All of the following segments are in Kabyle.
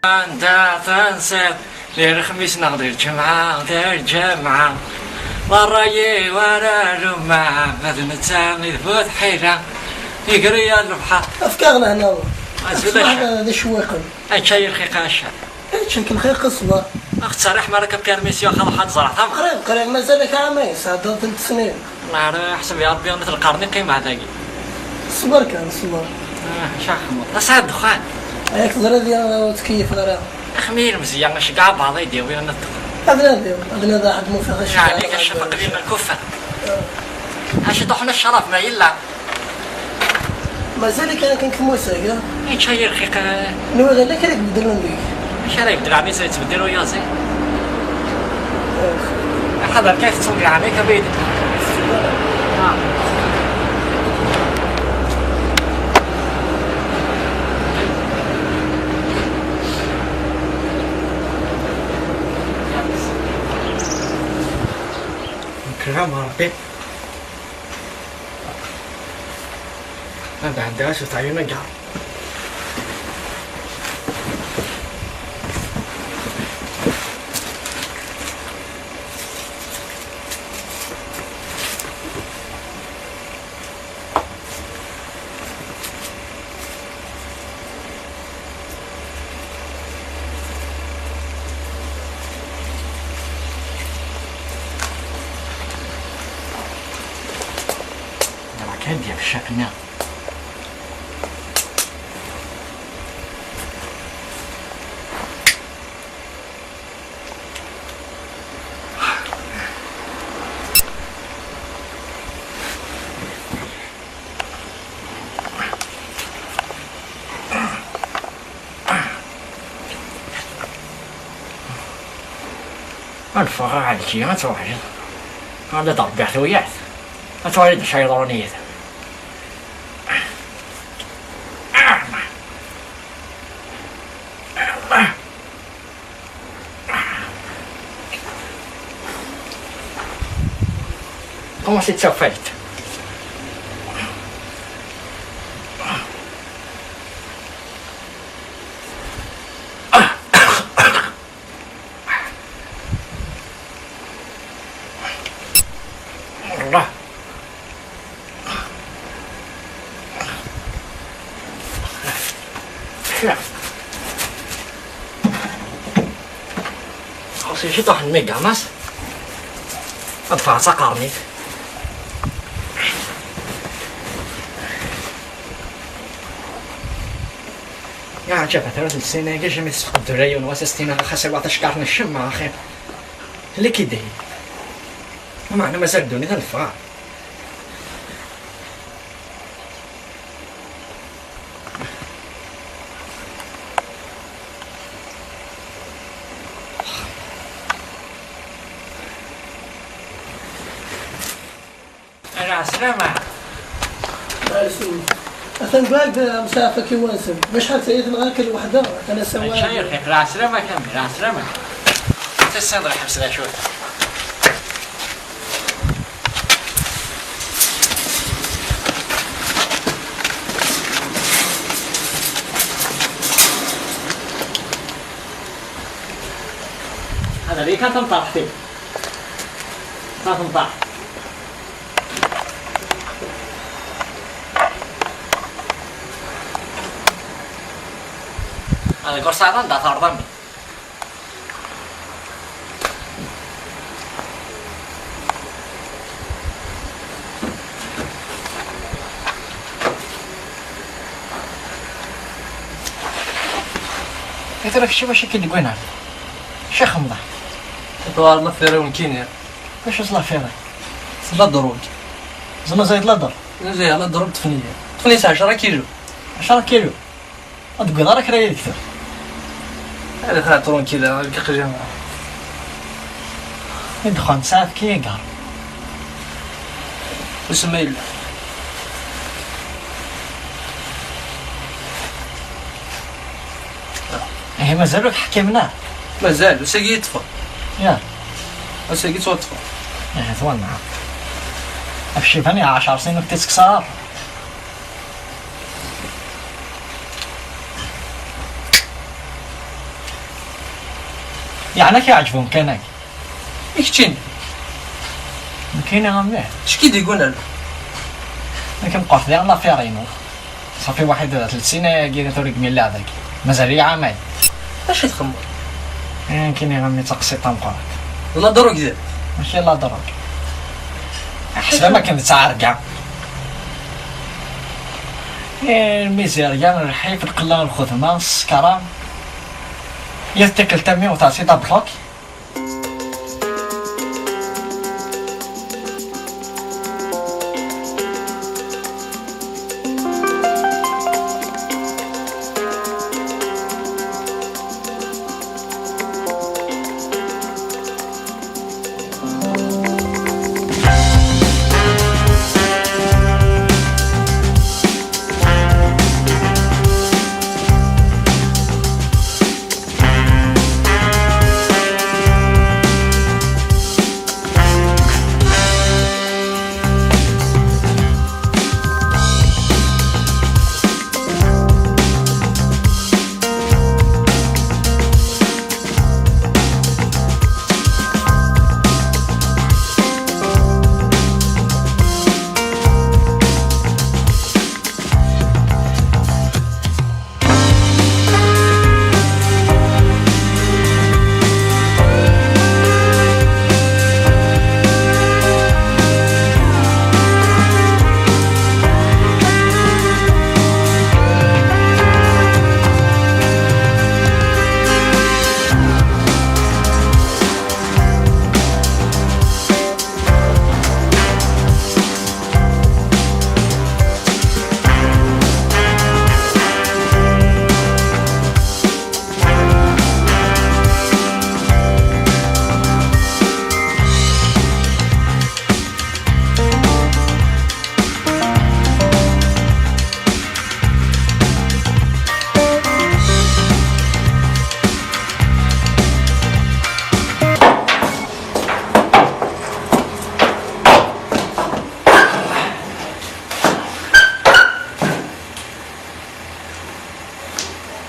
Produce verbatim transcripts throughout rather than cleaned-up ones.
Anda tensiḍ? Di lexmis neɣ di lǧemɛa? Di lǧemɛa. Ur ṛṛay-iw ara lumma, ma d netta i d bu tḥila. Iger-iyi ar lebḥer. Efk-aɣ lehna. Azul a cca. D icewwiqen. Akka i lxiq a cca. Ečč akken xir qesba. Ax ttserriḥ mi ara k-permission xaḍ ḥad ẓreɣ tam. Qrib, qrib, mazal-ak ɛamayen, sɛeddaḍ tent snin. Ɣer ḥseb ya Rebbi, nit lqern iqqim dagi. Ṣber kan, ṣber. Ah, acu xedmeḍ? Ass-a ddexxan. Ayak teẓriḍ ya ur ttkeyyifeɣ ara. Axmi ilmezya, aceggeɛ abaḍ ay d-yawi nit ddexxan. Ad nadiɣ, ad nadiɣ ḥedd ma ufiɣ aceggeɛ. Yeɛni-k ccafaq di lkufa. Ah. Acu d-uḥna ccrab ma yella? Mazal-ik akken kemm usag, ha? Mačči ay rqiq, eh. Nwiɣ illa kra ibeddlen deg-k. Acu ara ibeddel, ɛni yettbeddil uyaziḍ? Ḥader kan tettun di leɛnaya-k abrid. Ah. Nekk am Ṛebbi. Ad ɛeddiɣ acu teɛyun akka. Yalla kan d-yaf ccaq-nni. Ad ffɣeɣ ar lǧiha, ad tuɣaleḍ. Ad d-ṛebbiɣ tuyat. Ad tuɣaleḍ d acu yeḍran yid-m. Comment c'est ça fait? Voilà. Xas-iyi ciṭuḥ n migamas. Ad ffɣeɣ d taqernit. Ya ɛǧaba, tura d lsin-agi, jami tesfeqd ula yiwen wass, as-tiniḍ xas iwaṭ acekkaṛ n ccemma, axi. Likidi. Meɛna mazal ddunit ad neffeɣ. Ɛeslama. Ɛeslama. Atan bad, eh, msaɛfak i wansen. Acḥal tayet nɣak lweḥda, atan ass-a. Acu ay rxiq, lɛeslama kamel, lɛeslama. Tessineḍ lḥebs d acu-t. Hada li kan tamṭaḥt-iw. Tamṭaḥt. Hada gur saɛdan da tarḍam. I tura kečči wacu i k-id-wwin ar da? Acu i xemḍeɣ? Tuɣal lafir-iw nekkini. Acu s lafir-ik? Tella drug. Zma zayed la ḍer. Zayed la ḍer ṭṭfen-iyi. Ṭṭfen-iyi s ɛecra kilu. Ɛecra kilu? Ad d-wwiḍ ara kra yid-k. Ad xaṭer unkila, deg iqjan. I ddexxan tesɛiḍ ki igar? Wissen ma yella. Ihi mazal ur teḥkim, neɣ? Mazal, usagi i ṭṭfeɣ. Ya. Usagi ttwaṭṭfeɣ. Ihi twanna. Ɣef Ciban ya ɛecṛ snin ur k-tt-tekkes ara. Yeɛni ak-iɛǧeb umkan-agi? I keččini? Nekkini a mmi. Acu k-id-yeggunan? Nekk meqqret diɣen l'affaire-inu. Safi waḥid telt snin ayagi tura i yemila dagi. Mazal-iyi ɛamayen. Acu i txemmeḍ? Eh, nekkini a mmi d taqsiṭ tameqqrant. D la drogue d? Mačči la drogue. Ḥseb am akken d ttɛerga. Eh, lmizirya, lḥif, lqella, lxedma, ṣṣekra. Yat tikkelt a mmi u tɛṣiḍ ablok.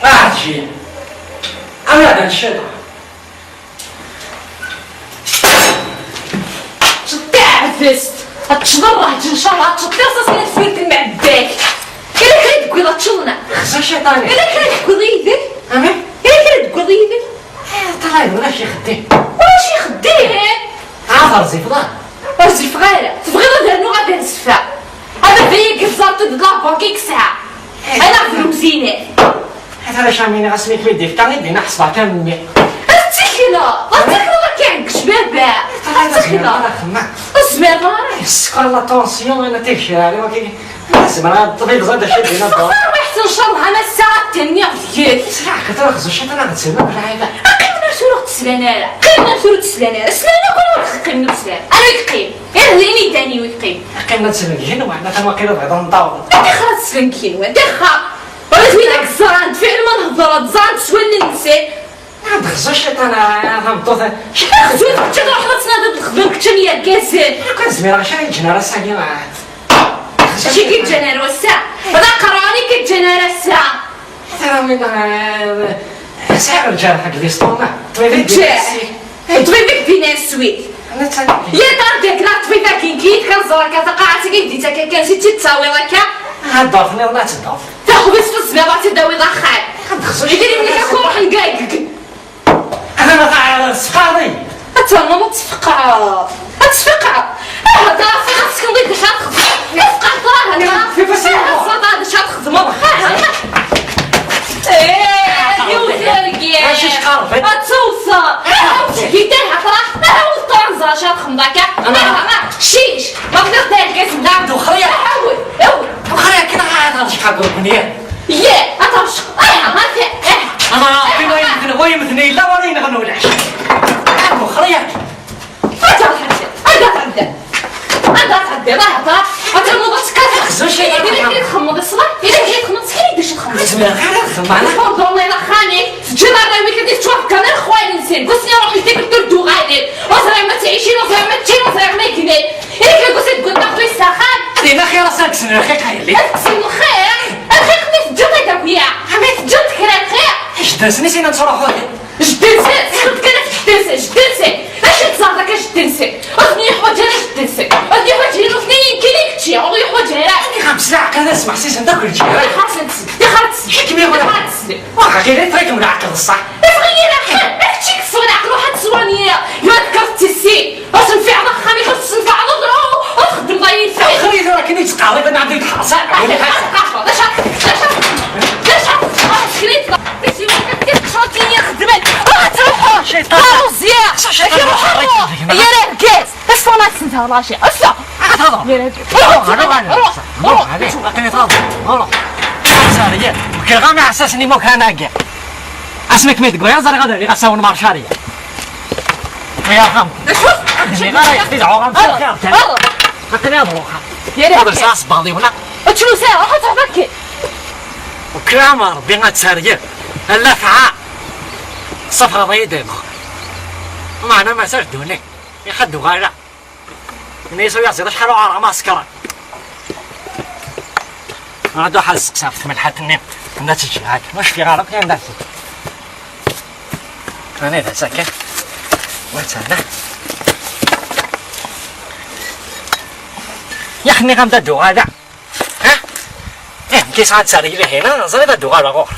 Aɛǧil! Ama d anciṭ! Ṭṭiɛbest! Ad teččeḍ rrehǧ, ncallah, ad teččeḍ tirṣaṣin ad tfirken mɛeddak! Yella kra i d-tewwiḍ ad teččeḍ, neɣ? Xza cciṭan-ik! Yella kra i d-tewwiḍ yid-k? Amek? Yella kra i d-tewwiḍ yid-k? Eh, ṭṭalay, ulac ixeddim! Ulac ixeddim! Ah, ɣer zifḍan! Ur zifeɣ ara. Tebɣiḍ ad rnuɣ ad d-azfeɣ? Ama d aya i yeẓẓar-d la banque i yesɛa. Ala ɣef lewzinat. Ata d acu am iniɣ asmi kem-id-ifka i d-ina ḥesbeɣ kan mmi. Ad tettekleḍ, ad tettekleḍ akka deg ccbaba. Ad tettekleḍ. Ur zmireɣ ara. Yessekfer la tension, ina tigecrar-iw akka. Zemreɣ ad ṭṭbibeẓ ad d-acu d-ina. Ur ḥṣiɣ ncallah ama ass-a ad d-tenniɣ deg-k. Sraḥ, kter xzu ciṭan ad d-sirna belɛayba. Aqqimen ar tura ur d-slan ara. Qqimen ar tura ur d-slan ara. Slan akk ur ɣ-qqimen ur d-slan. Anwa i yeqqim? Ih, d ayen i d-ani ur yeqqim. Qqimen ad d-slen deg igenwan, atan waqila bɣiḍ ad nṭawen. Ṭixer ad d-slen deg igenwan, ṭixer. Ula d wid akk ẓran-d, fiɛl ma nhedder-d, ẓran-d s wallen-nsen. Ad xzu ciṭan, a, a tameṭṭut. Xzu, kečč ad truḥeḍ ad tnadiḍ lexdem, kečč am yergazen. Ur kan zmireɣ acu ara yeǧǧen ar ass-agi, a. Acu i k-yeǧǧan ar wass-a? D aqerɛun i k-yeǧǧan ar ass-a. Tara win, a, sɛiɣ lǧerḥ deg l'estomac. Ṭṭbib-ik din ass-a. Ṭṭbib-ik din ass-a. Netta. Ya ṭṭbib-agi, kra ẓer akka taqaɛet-agi, d-ittak akka, si tt-id-tawiḍ akka. Ad d-tafeḍ, ad tt-id-tafeḍ. Taxbizt tezmiḍ ad tt-id-tawiḍ axxam. Idrimen-ik akk ruḥen deg. Ana ma taɛriḍ sfeqɛeḍ-iyi. Ad ternuḍ ad tfeqɛeḍ. Ad tfeqɛeḍ. Aha, ṭṭaf, ad tsekneḍ i d acu ad txedmeḍ. Tfeqɛeḍ, aha, ṭṭaf. Aha, ẓẓaḍ, aha, d acu ad txedmeḍ. Aha. Eh, yiwet argaz. Acu tqerrbeḍ? Ad tewṣeḍ. Aha, ur tgid ara, ṭṭaf. Aha, ur teqqar ẓer acu ad txedmeḍ akka. Aha, aha, cic. Ma tebɣiḍ d argaz, nda. Dewxer ya. Aha, awel, awel. Dewxer ya, kina, aha, ad tqabel, ya. Yya, ad terceq. Aha, ha-t-a, aha. Ama Ṛebbi wa yemten, wa yemten yella, wala yenɣen ulac. Wexxer yakk. Anda tɛeddiḍ? Anda tɛeddiḍ? Anda tɛeddiḍ? Aha, ṭṭaf. Ad ternuḍ ad tekkateḍ. Xzu ciṭ. Yella kra txemmeḍ ṣṣbeḥ? Yella kra txemmeḍ ṣṣbeḥ? Yella kra txemmeḍ? Ur zmireɣ ara ad xedmeɣ. Tfurḍeḍ ma yella axxam-ik, teǧǧiḍ arraw-ik ad ittwafkan ar xwali-nsen. Deg usnirruḥ n tikkelt ur d-uɣalen. Ur ẓriɣ ma ttɛicin, ur ẓriɣ ma ččin, ur ẓriɣ ma gnen. Yella kra n wass ad d-wwiḍ aqli s axxam? Ad yili axir ass-a ad kksen lxiq a yelli. Ad kksen lxiq? Lxiq mi teǧǧiḍ-t akk ya? Mi teǧǧiḍ-t kra lxiq? Jedda-nsen i s-yenna nettruḥu. Jedda-nsen, tesleḍ kan ad Ixers-nsen, ixers-nsen. Ḥekmi wala. Ixers-nsen. Waxa kien tfakkem leɛqel ṣṣeḥ. Tɣeyyiḍ akken, kečč i yeffeɣ leɛqel, ruḥ ad teswaniḍ. Yuɣ ad tekkreḍ tissi. Ur tenfiɛeḍ axxam-ik, ur tessenfɛeḍ ḍru, ur txeddmeḍ ayen yeffeɣ. Xir tura akken i tettqerrib, ad nɛeddi deg tḥerṣa. D acu, d acu, d acu, d acu, d acu, xedmen. Ruḥ ad truḥeḍ. Ṭaruẓi. Ruḥ, ruḥ. Ya argaz. Asfan ad tsenteɣ lacay. Asfa. Ad tehḍer. Ruḥ, ruḥ, ruḥ, ruḥ. Ruḥ, ruḥ. Aql-i tehḍer. Ruḥ. Sariya. Wekreɣ-am iɛessasen imukan-agi. Asmi kem-id-wwiɣ, ẓriɣ ad rriɣ asawen Marcariya. Ya xam. D acu? Ad d-nniɣ ara yeqdi dɛuɣ am xir kan. Aql-i ad ruḥeɣ. Ad rseɣ asebbaḍ-iw, neɣ? Ur ttlusu ara, ruḥ ad tṛuḥeḍ akken. Wekreɣ-am Rebbi ad tsariya. Ala fɛa. Safreḍ-iyi-d imeɣ. Meɛna ma sar ddunit. Ixad uɣaleɣ. Ini-as uyaziḍ acḥal uɛerɣ ma sekran. Ad ruḥ ad seqsiɣ ɣef tmelḥant-nni. Anda tt-ǧǧiɣ akka? Ur cfiɣ ara kan anda tt-ǧǧiɣ. Ani d asakan. Wa tana. Yak nniɣ-am-d ad d-uɣaleɣ. Ha? Eh, nekk yesɛa tesɛa deg lihina, ẓriɣ ad d-uɣaleɣ ɣur.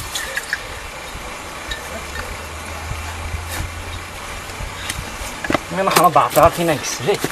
Mi nxerb ɛeṭṭar tina deg sbit.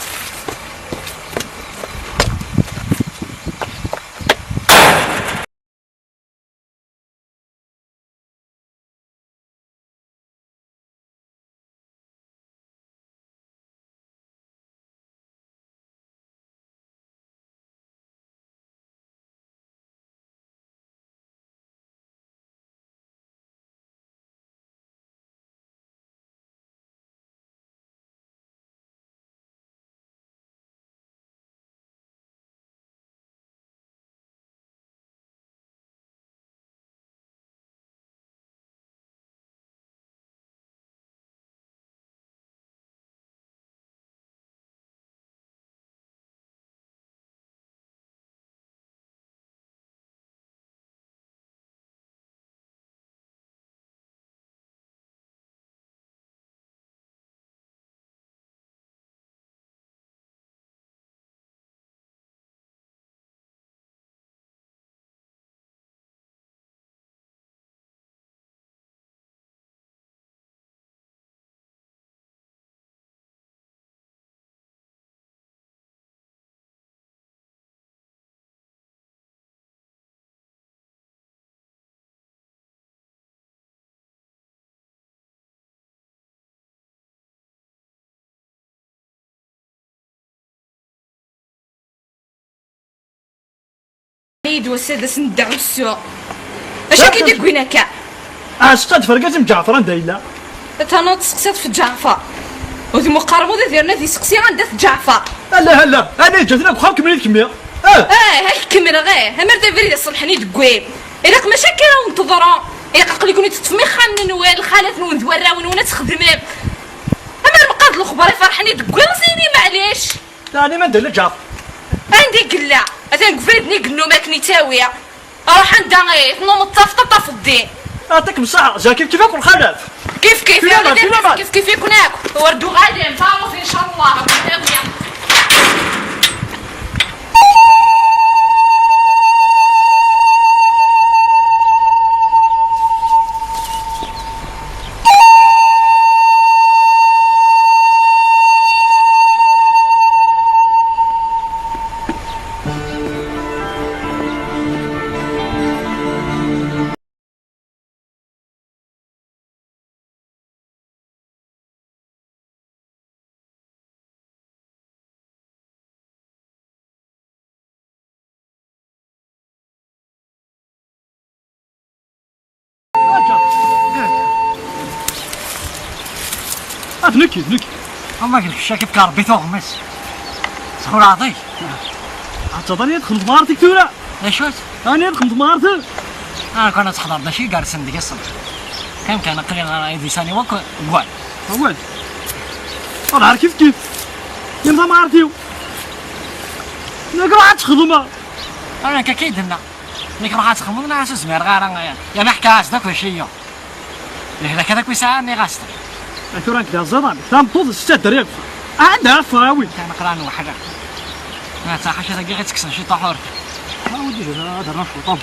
Ini-d wass-ad asen-ddeɛwessuɣ. Acu akka i d-iggwin akka? Ɛasseq ad fergatem Ǧaɛfer anda yella. Tanaḍ tseqsiḍ f Ǧaɛfer. Ur tmuqqarem ula d irna ad iseqsi anda-t Ǧaɛfer. Ala, ala, ala yeǧǧa-ten akk uxxam kemmel-it kemmi. Ah! Ah, ak kemmleɣ, eh, amar d abrid iṣelḥen i d-wwin. Ilaq mačči akka ara wen-teḍru. Ilaq aql-iken teṭṭfem ixxamen-nwen, lxalat-nwen d warraw-nwen ad txedmem. Amar meqqar d lexbar iferḥen i d-wwiḍ, s-yini maɛlic. Ɛni ma ndella Ǧaɛfer? Anda i yella? Atan deg ubrid-nni i yennum akken yettawi. Ruḥ anda i tnumeḍ tafeḍ ad tafeḍ din. Aɛṭik msaḥ, zaki kif akk lxalat. Kif kif, kif kif, kif kif, kif kif ikun akk. Ur d-uɣalem, taruẓ incallah. Ad nekki, d nekki. Ama kečč kif ka Rebbi tuɣem-is. Sxur ɛḍi. Atta tani ad xedmeḍ martik tura. D acu-tt? Tani ad xedmeḍ martik. Ah, kan ad tḥeḍreḍ d acu i yersen deg-s. Kan kan aql-i ɣer idisan-iw akk gwan. Awal. Ɣer kif kif. Yem tamart-iw. Nekk ruḥ ad txedmeḍ. Ara nekk akka i d-nna. Nekk ruḥ ad txedmeḍ, neɣ ur zmireɣ ara. Ya ma ḥkiɣ-as-d akk d acu-yi. Lehlak ad akk yesɛa, nniɣ-as-t. Ay tura nekk d aẓidan, tameṭṭut s ttadder yakk. Anda ara ffeɣ awi? Kan aql-aɣ nweḥḥel. Ma d taḥaca dagi i ttekksen ciṭuḥ ur. Ma ur d-iǧi ara ad rnuɣ ciṭuḥ.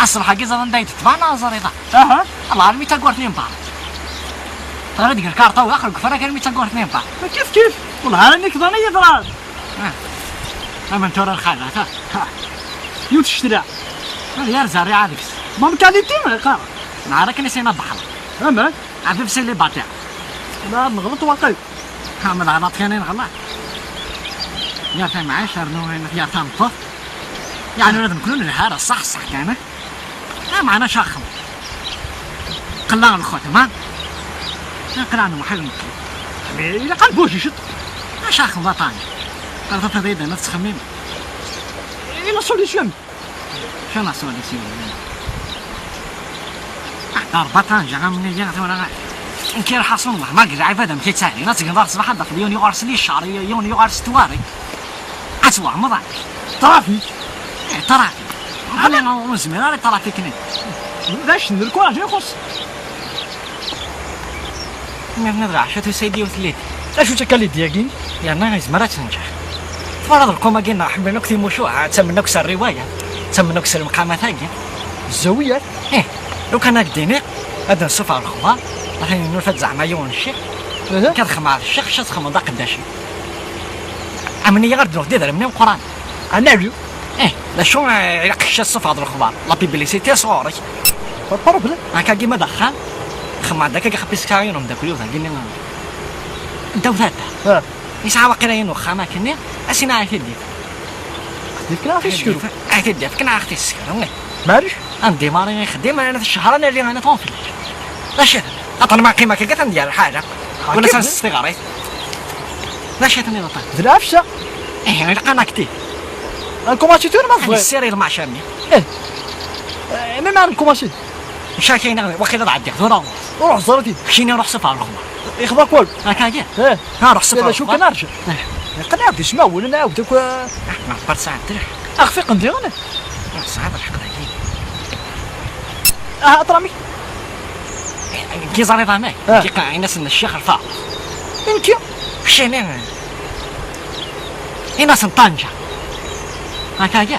Aṣṣbeḥ-agi ẓer anda i d-tban aẓar iḍan. Aha. Allah, armi d taggurt-nni n Paris. Teɣra deg lkarṭa u daxel deg ufrag armi d taggurt-nni n Paris. Ma kif kif. Wellah ara nekk ḍan i yeḍran. Ah. Aman tura lxalat, ha? Ha. Yiwet ccetla. Ad yar zerriɛa deg-s. Mam qualité, qqar. Nɛar akken i s-yenna Baḥra. Aman. Ɛfif célibataire. La neɣleḍ waqil. Ha, ma d aɣlaṭ kan i neɣleḍ. Yar tamɛict, rnu yar tameṭṭut. Yeɛni ula d nekkni ur nelḥa ara, ṣṣeḥ, ṣṣeḥ kan, eh? Ah, meɛna caxem. Qella lxut, ma? Ah, qella n waḥed meqqi. Mais ilaq ad nbuji ciṭ. Ah, caxem baṭan. Qella tafeḍ yid-neɣ tettxemmim. Et la solution? Acu la solution? Hḍer baṭan, ja am-nniya tura. Nekk lḥaṣun wehmeɣ deg lɛibad amek i ttɛedin. Ad tegneḍ ar ṣṣbeḥ ad d-tafeḍ yiwen yuɣal s licar, yiwen yuɣal s twari. Ad twehmeḍ ɛad. Trafik. Eh, trafik. Xali ur nezmir ara i trafik-nni. D acu n lkuraǧ i ixuṣṣ. Mi tenniḍ lɛaca tusa-yi-d yiwet n lidi. Acu-tt akka lidi-agi? Yerna yezmer ad tenǧeḥ. Twalaḍ lqum-agi-nneɣ ḥemmlen akk timucuha, ttamen akk s rriwaya, ttamen akk s lemqamat-agi. Zzawiyat? Ih, lukan ad k-d-iniɣ, ad nessufeɣ lexbar, atan nufa-d zeɛma yiwen n ccix, Aha. Nekk ad xemmeɣ d ccix, kečč ad txemmeḍ d aqeddac-iw. Amen-iyi ad dduɣ d idrimen imeqqranen. Ad nali. Ih, d acu, eh, ilaq kečč ad tessufɣeḍ lexbar, la publicité sɣur-k. Pas de problème. Akka-agi ma d axxam, xemmeɣ-d akka ɣef isekkaṛen n umeddakel-iw dagi-nni. Ddaw tadda. Ah. Yesɛa waqila yiwen uxxam akkenni, ad s-iniɣ ad t-id-yefk. Ad t-yefk neɣ ad t-yessekru? Ad t-id-yefk neɣ ad t-yessekru, ih. Maɛlic. Ad ndimari ixeddim, ana ccehṛ, ana rri, ana tɣunfel. D acu? Aṭan ma qqim akka, atan d-yerr ḥala. Wala akken. San s tiɣrit. D acu tenniḍ aṭan? D lɛefsa. Ih, ilaq ad nakti. Ad nkumaci tura ma tebɣiḍ. Ad nessirid maɛca-nni. Ih. Eh, mi ma nkumaci. Ncak ayen waqila ad ɛeddiɣ tura. Ruḥ ẓer-it-id. Keččini ruḥ sufeɣ lexbar. Ixḍa-k walu. Akka-agi? Eh. Ha, ruḥ sufeɣ lexbar. Yella acu kan arǧa. Eh. Iqqen-aɣ-d ismawen, nɛawed akk, eh. Ah, ma tqal sɛant lḥeqq. Axfiqen diɣen. Ah, tesɛiḍ lḥeqq dagi. Ah, aṭrami. Eh, nekki ẓriɣ amek. Ah. Nekki qa-, in-asen ccix Rfaɛus. I nekki? Keččini. In-asen Ṭanja. Akka-agi?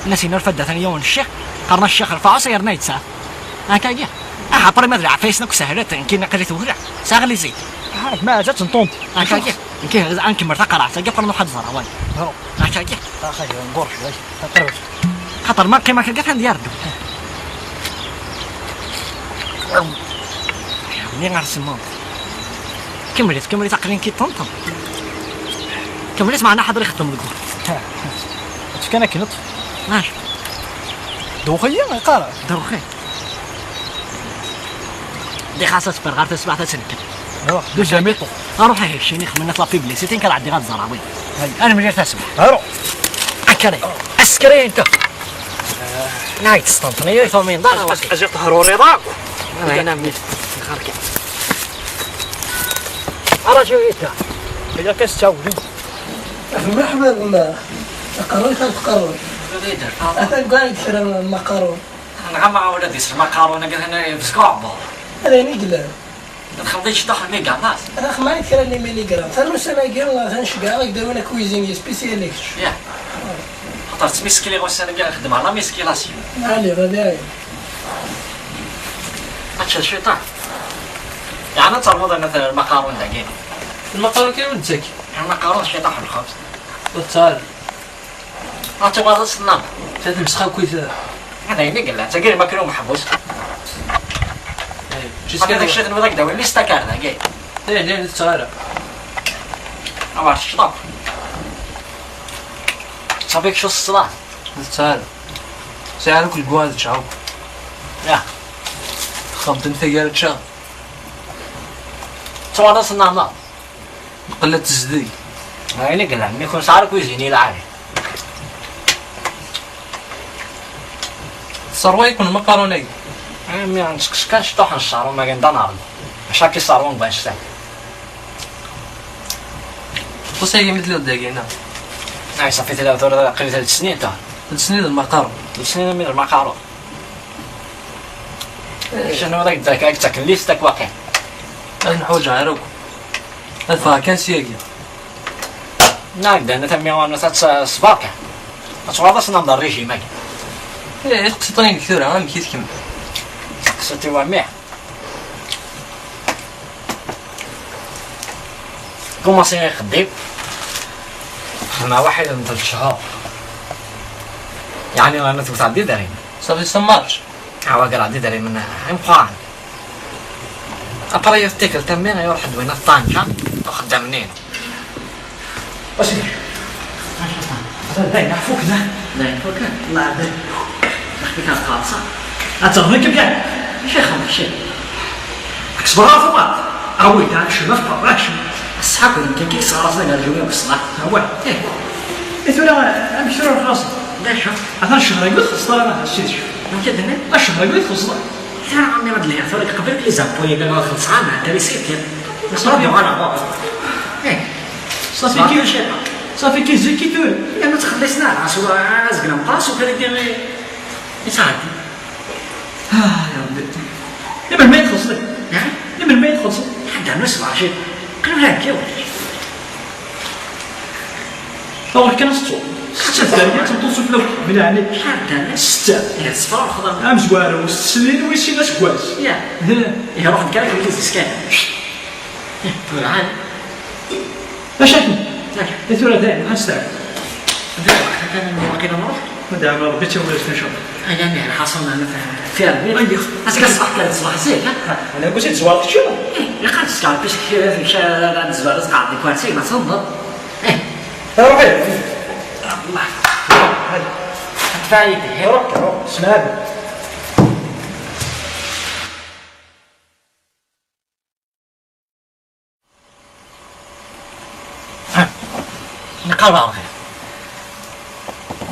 In-asen yennulfa-d atan yiwen ccix, qqaren-as ccix Rfaɛus yerna yettaf. Akka-agi? Ah, après ma d lɛafayes akk sehlet, nekki naqli tewla. Sɛiɣ les idées. Ah, ma ad tenṭunt. Akka-agi? Nekki ad nkemmel taqerɛet-agi, après nruḥ ad ẓreɣ wayeḍ. Ruḥ. Akka-agi? Axi, nqurc, ay, aqerruc. Xaṭer ma qqim akka, atan d-yerdu. Mmi ar semmaḍ. Kemmlet, kemmlet, aql-in ki ṭenṭen. Kemmlet, meɛna ḥader ixeddem deg wa. Ha. Tefkan akken ṭṭef. Mac. Dewxi, iqara. Dewxi. Di xas ad teffer ɣer tasbaɛt ad tenker. Ruḥ, d ujamiṭu. Ruḥ, ah, keččini xemmen at la publicité, nekk ad ɛeddiɣ ad ẓreɣ, wi. Hay. Ad nemlil tasbaɛt. Ruḥ. Akka. Askri, anta. Nayt stantan, ya Tommy, da. Aziɣ tehruriḍ akk. Ala, hina mi. Xarki. Ara ju yita. Ila kas tawli. Merḥba gma. Taqerrut ar tqerrut. Atan gwan kra maqarun. Nɣama wala dis maqarun, agi hana yebzeg uɛebbuḍ. Ala, ini glan. Nxelḍ-ik ṭaḥ miligram, ah? Axmay kra n imigram. Ternu ussan-agi, tancegga, ad k-d-awin akuizini spécial i kečč. Ya. Xaṭer ttmiskiliɣ ussan-agi, xeddmeɣ la musculation. Ɛli, ɣad ɛli. Ad teččeḍ cwiṭ, ah? Yeɛni ad ternuḍ anat lmaqarun dagi? Lmaqarun kan ur nettaki. Lmaqarun cwiṭ, ah, lxebz. Ur tettu ara. Ata waḍ asennaḍ. Ta tmesxakit. Ad ayen i yellan, tagi d makru meḥbus. Eh, ata d acu tenwiḍ ad k-d-awin, lista kar dagi. Eh, la, ur tettu ara. Awer tecḍeḍ. Ṣafi kečč ur teṣṣeḍ ara. Ur tettu ara. Sɛiɣ akk lgwan ad ččeɣ akk. Ya. Xemḍen taggara ččeɣ. Ttwaḍ asennaḍ. Nqella tezdeg. Ayen i yellan, mi kun sɛa lkuzini lɛali. Tserwa-ken lmaqarun-agi? Ami, nettqes kan cṭuḥ n ṣṣarum-agi n danar. Maca ki ṣṣarum n wanect-a. Ɣas agi mi telliḍ dagi, neɣ? Ay, ṣafi, tella tura aql-i telt snin, ta. Telt snin d lmaqarun. Telt snin ami d lmaqarun. Cnu ad ak-d-, ad k-ttaken list akk waqil. Ad nḥuǧ ɣer akk. Ad ffɣeɣ kan syagi. Nɛedda, nna tammi, nna tat-, ṣṣber kan. Ad tɣuṛ asen-nneɣ d rrijim-agi. Eh, teqsiṭ-nni-inek tura, amek i tkemmel? Teqsiṭ-iw a mmi. Kumaṣi ixeddim. Xedmeɣ waḥid n telt cchur. Yeɛni rnut wteɣ-d idrimen. Safi semmarc. Awa kkreɣ-d idrimen imeqqranen. Après yiwet tikkelt a mmi iruḥ-d win ṭṭanka uxeddam-nni. Asidi. Atan dayen ɛfuken, ah. Dayen fuken? Wallah dayen. Aql-ik ad txelṣeḍ. Ad teɣliḍ kan. Acu ixelṣ kečči? Ksbeɣ ɣef uqat. Awi-d, acu ma tqerrec. Ass-a akk d nekk i yesɣarasen agerjum-iw deg ṣṣeḥ. Awah. Ih. I tura, amek tura txelṣeḍ? D acu? Atan ccehṛ-agi ur txellṣeḍ ara, a Sidi. Amek i d-tenniḍ? Ccehṛ-agi ur txellṣeḍ ara. Tura ɛemmi ad lhiɣ, tura qbel les impôts-agi ur xellṣeɣ ara, intéressé-t. Ṣṣeḥ uɣaleɣ ɣur-s. Ih. Ṣafi ki-, ṣafi ki zik i tura. Ih, ma ttxelliṣen ara, ɣas ur, azgen ameqqran, s ukal-agi i, i ttɛeddi. Ah, ya Rebbi. I melmi i txellṣeḍ? Ha? I melmi i txellṣeḍ? Ḥedd anu sebɛa cit. Qrib la nekki. Awer kan ad tettuḍ. Setta tedder-iyi, ad tmeṭṭut sufella-w, bila ɛni. Ḥedd anu. Setta. Ih, ṣṣefra lexḍer. Amezwaru, s tesnin wis sin aseggas. Ya. Ih. Ih, ruḥ nekk ara kem-id-iskan. Ih, tura ɛad. Acu akken? Ih, tura dayen, ad nesteɛfu. Tura, waqila nruḥ? Ma dɛa Rebbi, ttawil-as ncallah. Aya, mmi, lḥaṣun, ana fi, fi Rebbi. Ayya. Azekka ṣṣbeḥ kan, ṣṣbeḥ zik, ha? Ha, ana ur ttezwareɣ kečči? Ih, ilaq ad tezwareḍ, puisque kra, kra, ad tezwareḍ, tqeɛɛed deg wansi, ma tewweḍ. Ih. Ruḥ, ih. Allah. Ruḥ, ih. Ad tfaydi, ih. Ruḥ, ruḥ, smad. Nqerreb ɣer lxir.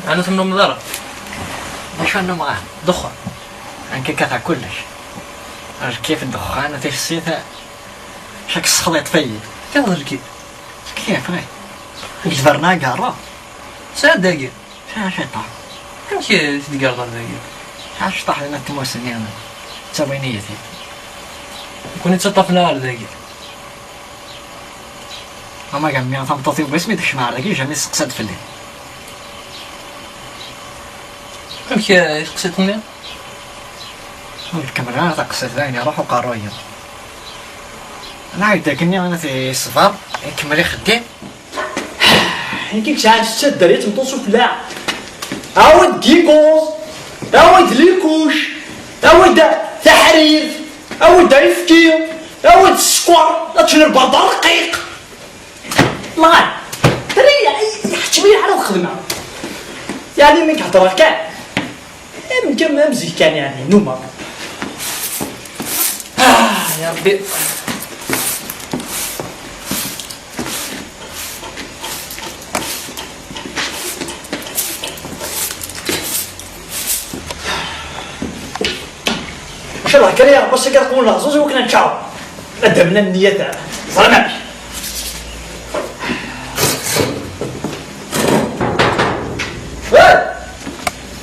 Ɛni ur tennumeḍ ara? D acu ad nnumeɣ, ah? Ddexxan. Nekk kkateɣ kullec. Lkif, ddexxan, tifsit, cak s texliṭ fayyi. Kkateḍ lkif? Lkif, ih. Deg tberna i igerra. Sɛiɣ dagi. Sɛiɣ ciṭṭaḥ. Amek i t-id-gerḍen dagi? Sɛiɣ ciṭṭaḥ dinna n tmussni, ttawin-iyi-t-id. Nekkni ttaṭṭafen-aɣ ar dagi. Ama gam mi tameṭṭut-iw wasmi d-kecmeɣ ar dagi, jamais testeqsa-d fell-i. Amek, eh, i teqsiḍ-nni? Ur tkemmel ara taqsiṭ, dayen iruḥ uqerruy-iw. Nɛawed dagi-nni, ad t-yeṣber, ikemmel ixeddim. Nekk sɛiɣ setta dderya tmeṭṭut sufella. Awi-d gigos, awi-d likuc, awi-d taḥrirt, awi-d ayefki, awi-d sskeṛ, ad teččen lberḍa rqiq. Lɣan, tara iḥeččem-iyi ḥala ad xedmeɣ. Yeɛni mi k-heddreɣ kan. Am, am, am zik kan, yeɛni, nnumeɣ. Ah, ya Rebbi. Ncallah kan ya Rebbi, ass-agi ad qewwen leɛzuz i wakken ad neččar. Ad d-amnen nniyat, ẓran amek. Hey!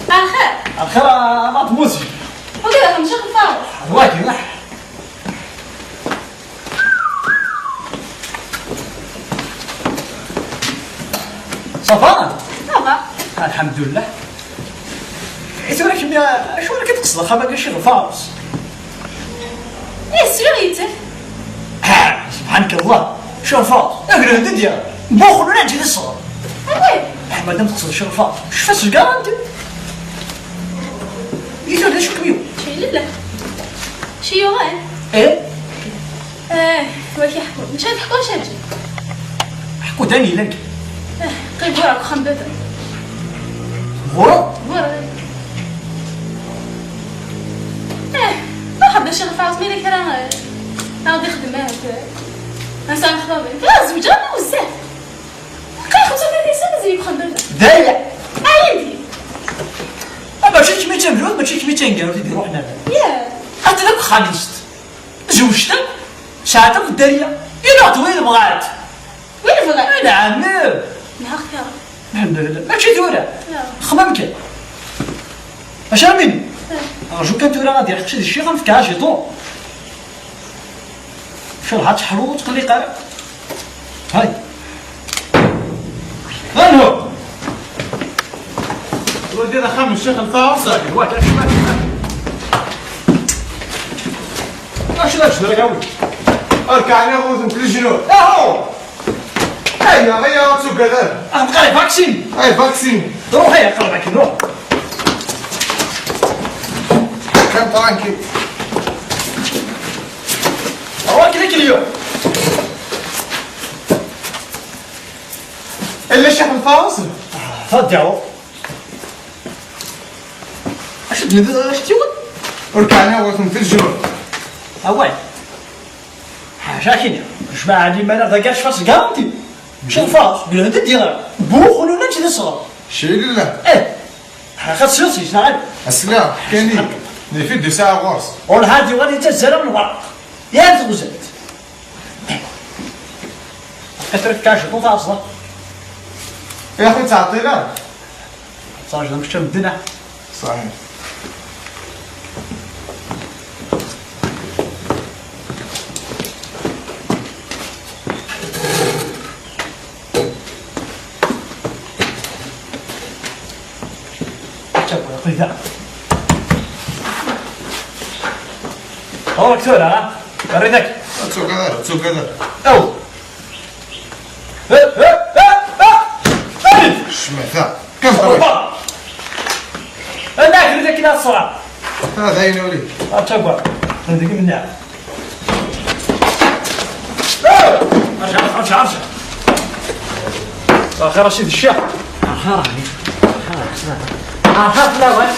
Axir! Axir a Mademoiselle. Wagi d axemcic n Faṛus. D wagi, ah. Ça va? Ça va. Alḥemdullah. I tura kemmi, acu ara k-id-qesdeɣ axxam-agi Ccix Faṛus? Ih, sliɣ yettaf. Ah, subḥanak Allah. Ccix Faṛus, agren d dya. Mbuxel ula d-ǧǧi di ṣṣɣer. Ah, oui. Ah, madam teqsed Ccix Faṛus, cfa s lgaranti. I tura d acu kem-yuɣ? Ci lillah. Ci yuɣal? Eh? Eh, waki ḥku. Maca ad ḥku, maca ǧi. Ḥku d ayen yellan kan. Eh, qi bura deg uxxam baba. Bura? Bura. Eh, ruḥ d acu ɣef ɛawes mi yella kra, eh, ad ixdem, eh, eh, ad nesɛu lexbaben. Kra zewǧeɣ ma bezzaf. Qi xemsa tlata sna mazal deg uxxam baba. Daya! Ayen di? Ah, mačči d kemm i d tamezwarut, mačči d kemm i d taneggarut i d-iruḥen ar da. Yeah. Atan akk xalist. Zewǧet akk, sɛant akk dderya. Ila d win bɣant. Win bɣant? Ala ɛemmi. Neɣ xtir. Lḥemdulillah. Mačči tura. Ya. Xemma kan. Acu ara m-inin? Ya. Rju kan tura ad d-iqci di ccix, ad m-fkeɣ ajiṭun. Ncallah ad teḥluḍ ur tqelliq ara. Hay. Anu. Ur d axxam n Ccix Lfaṛes. Acu d acu-agi? Rkeɛ neɣ ur tent-lejnun. Ahu! Aya, aya, ur ttugad ara. Ah, tqerreb vaccine. Ay, vaccine. Ruḥ, ay, qerreb akin, ruḥ. Kan tranquille. Ruḥ, klik اليوم. Illa Ccix Lfaṛes? Tadyaw. Acu d-tenniḍ, acu d-tiwet? Ur k-ɛniɣ ur tent-tejjmeḍ. Away. Ḥaca kini. Jmaɛ li ma d agerc fas garanti. Cen fas, glan d dira. Bux ulu nanci d ṣṣɣar. Cci lillah. Eh. Ḥaca tsirsi, snaɛal. Asla, kani. Nifid d saɛ ɣur-s. Ur hadi wali tazzara n lwerq. Yal tewzelt. Atrek kacu, ṭuṭ aẓla. Yaxi ttɛeṭṭil ara. Ttṛaǧu d amecčam ddin. Ṣaḥi. Aql-i da. Ɣur-k tura, ha? Rrid-ak. Ur ttugad ara, ur ttugad ara. Aw! Ccmata. Kan ṭṭbib. Anda krid akken ad ṣṣreɣ? Hada ayen uli. Ad tagwa. Deg imneɛ. Arǧa, arǧa, arǧa. Axir a sidi ccix. Axir, axir. Axir fell-awen.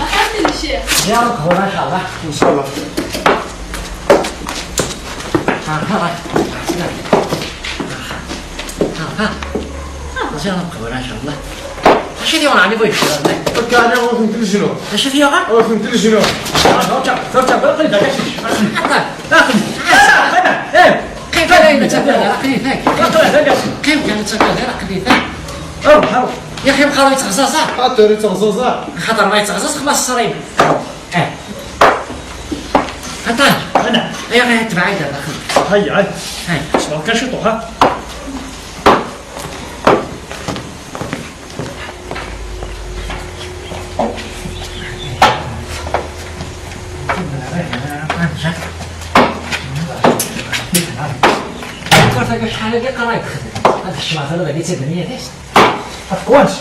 Axir fell-i ccix. Ya Ṛebbi, ma ca Allah. Ncallah. Aha. Aha. Aha. Aha. Aha. Aha. Acu i yuɣen ɛni bu yeccer-nni? Akka ɛni ur tent-lejnu? Acu i t-yuɣen? Ur tent-lejnu. Ṛuḥ, ṛuḥ, ṛuḥ, ṛuḥ, ṛuḥ, ṛuḥ, ṛuḥ, ṛuḥ. Aql-i da, aql-i. Aql-i da, aql-i da. Aql-i da, aql-i da. Aql-i da, aql-i da. Ṛuḥ, ṛuḥ. Ya axi, mqaṛ yettɣeẓẓaẓ. Xaṭer yettɣeẓẓaẓ. Xaṭer ma yettɣeẓẓaẓ, xlaṣ ṣṣrim. Eh. Aṭan. Ana. Aya ɣer tebɛid daxel. Hay, hay. Hay. Ṣber kan ciṭuḥ, ha? Ur tagi acḥal agi qrayt. Ad kecmeɣ tura dagi d tadamyat-is. Of course.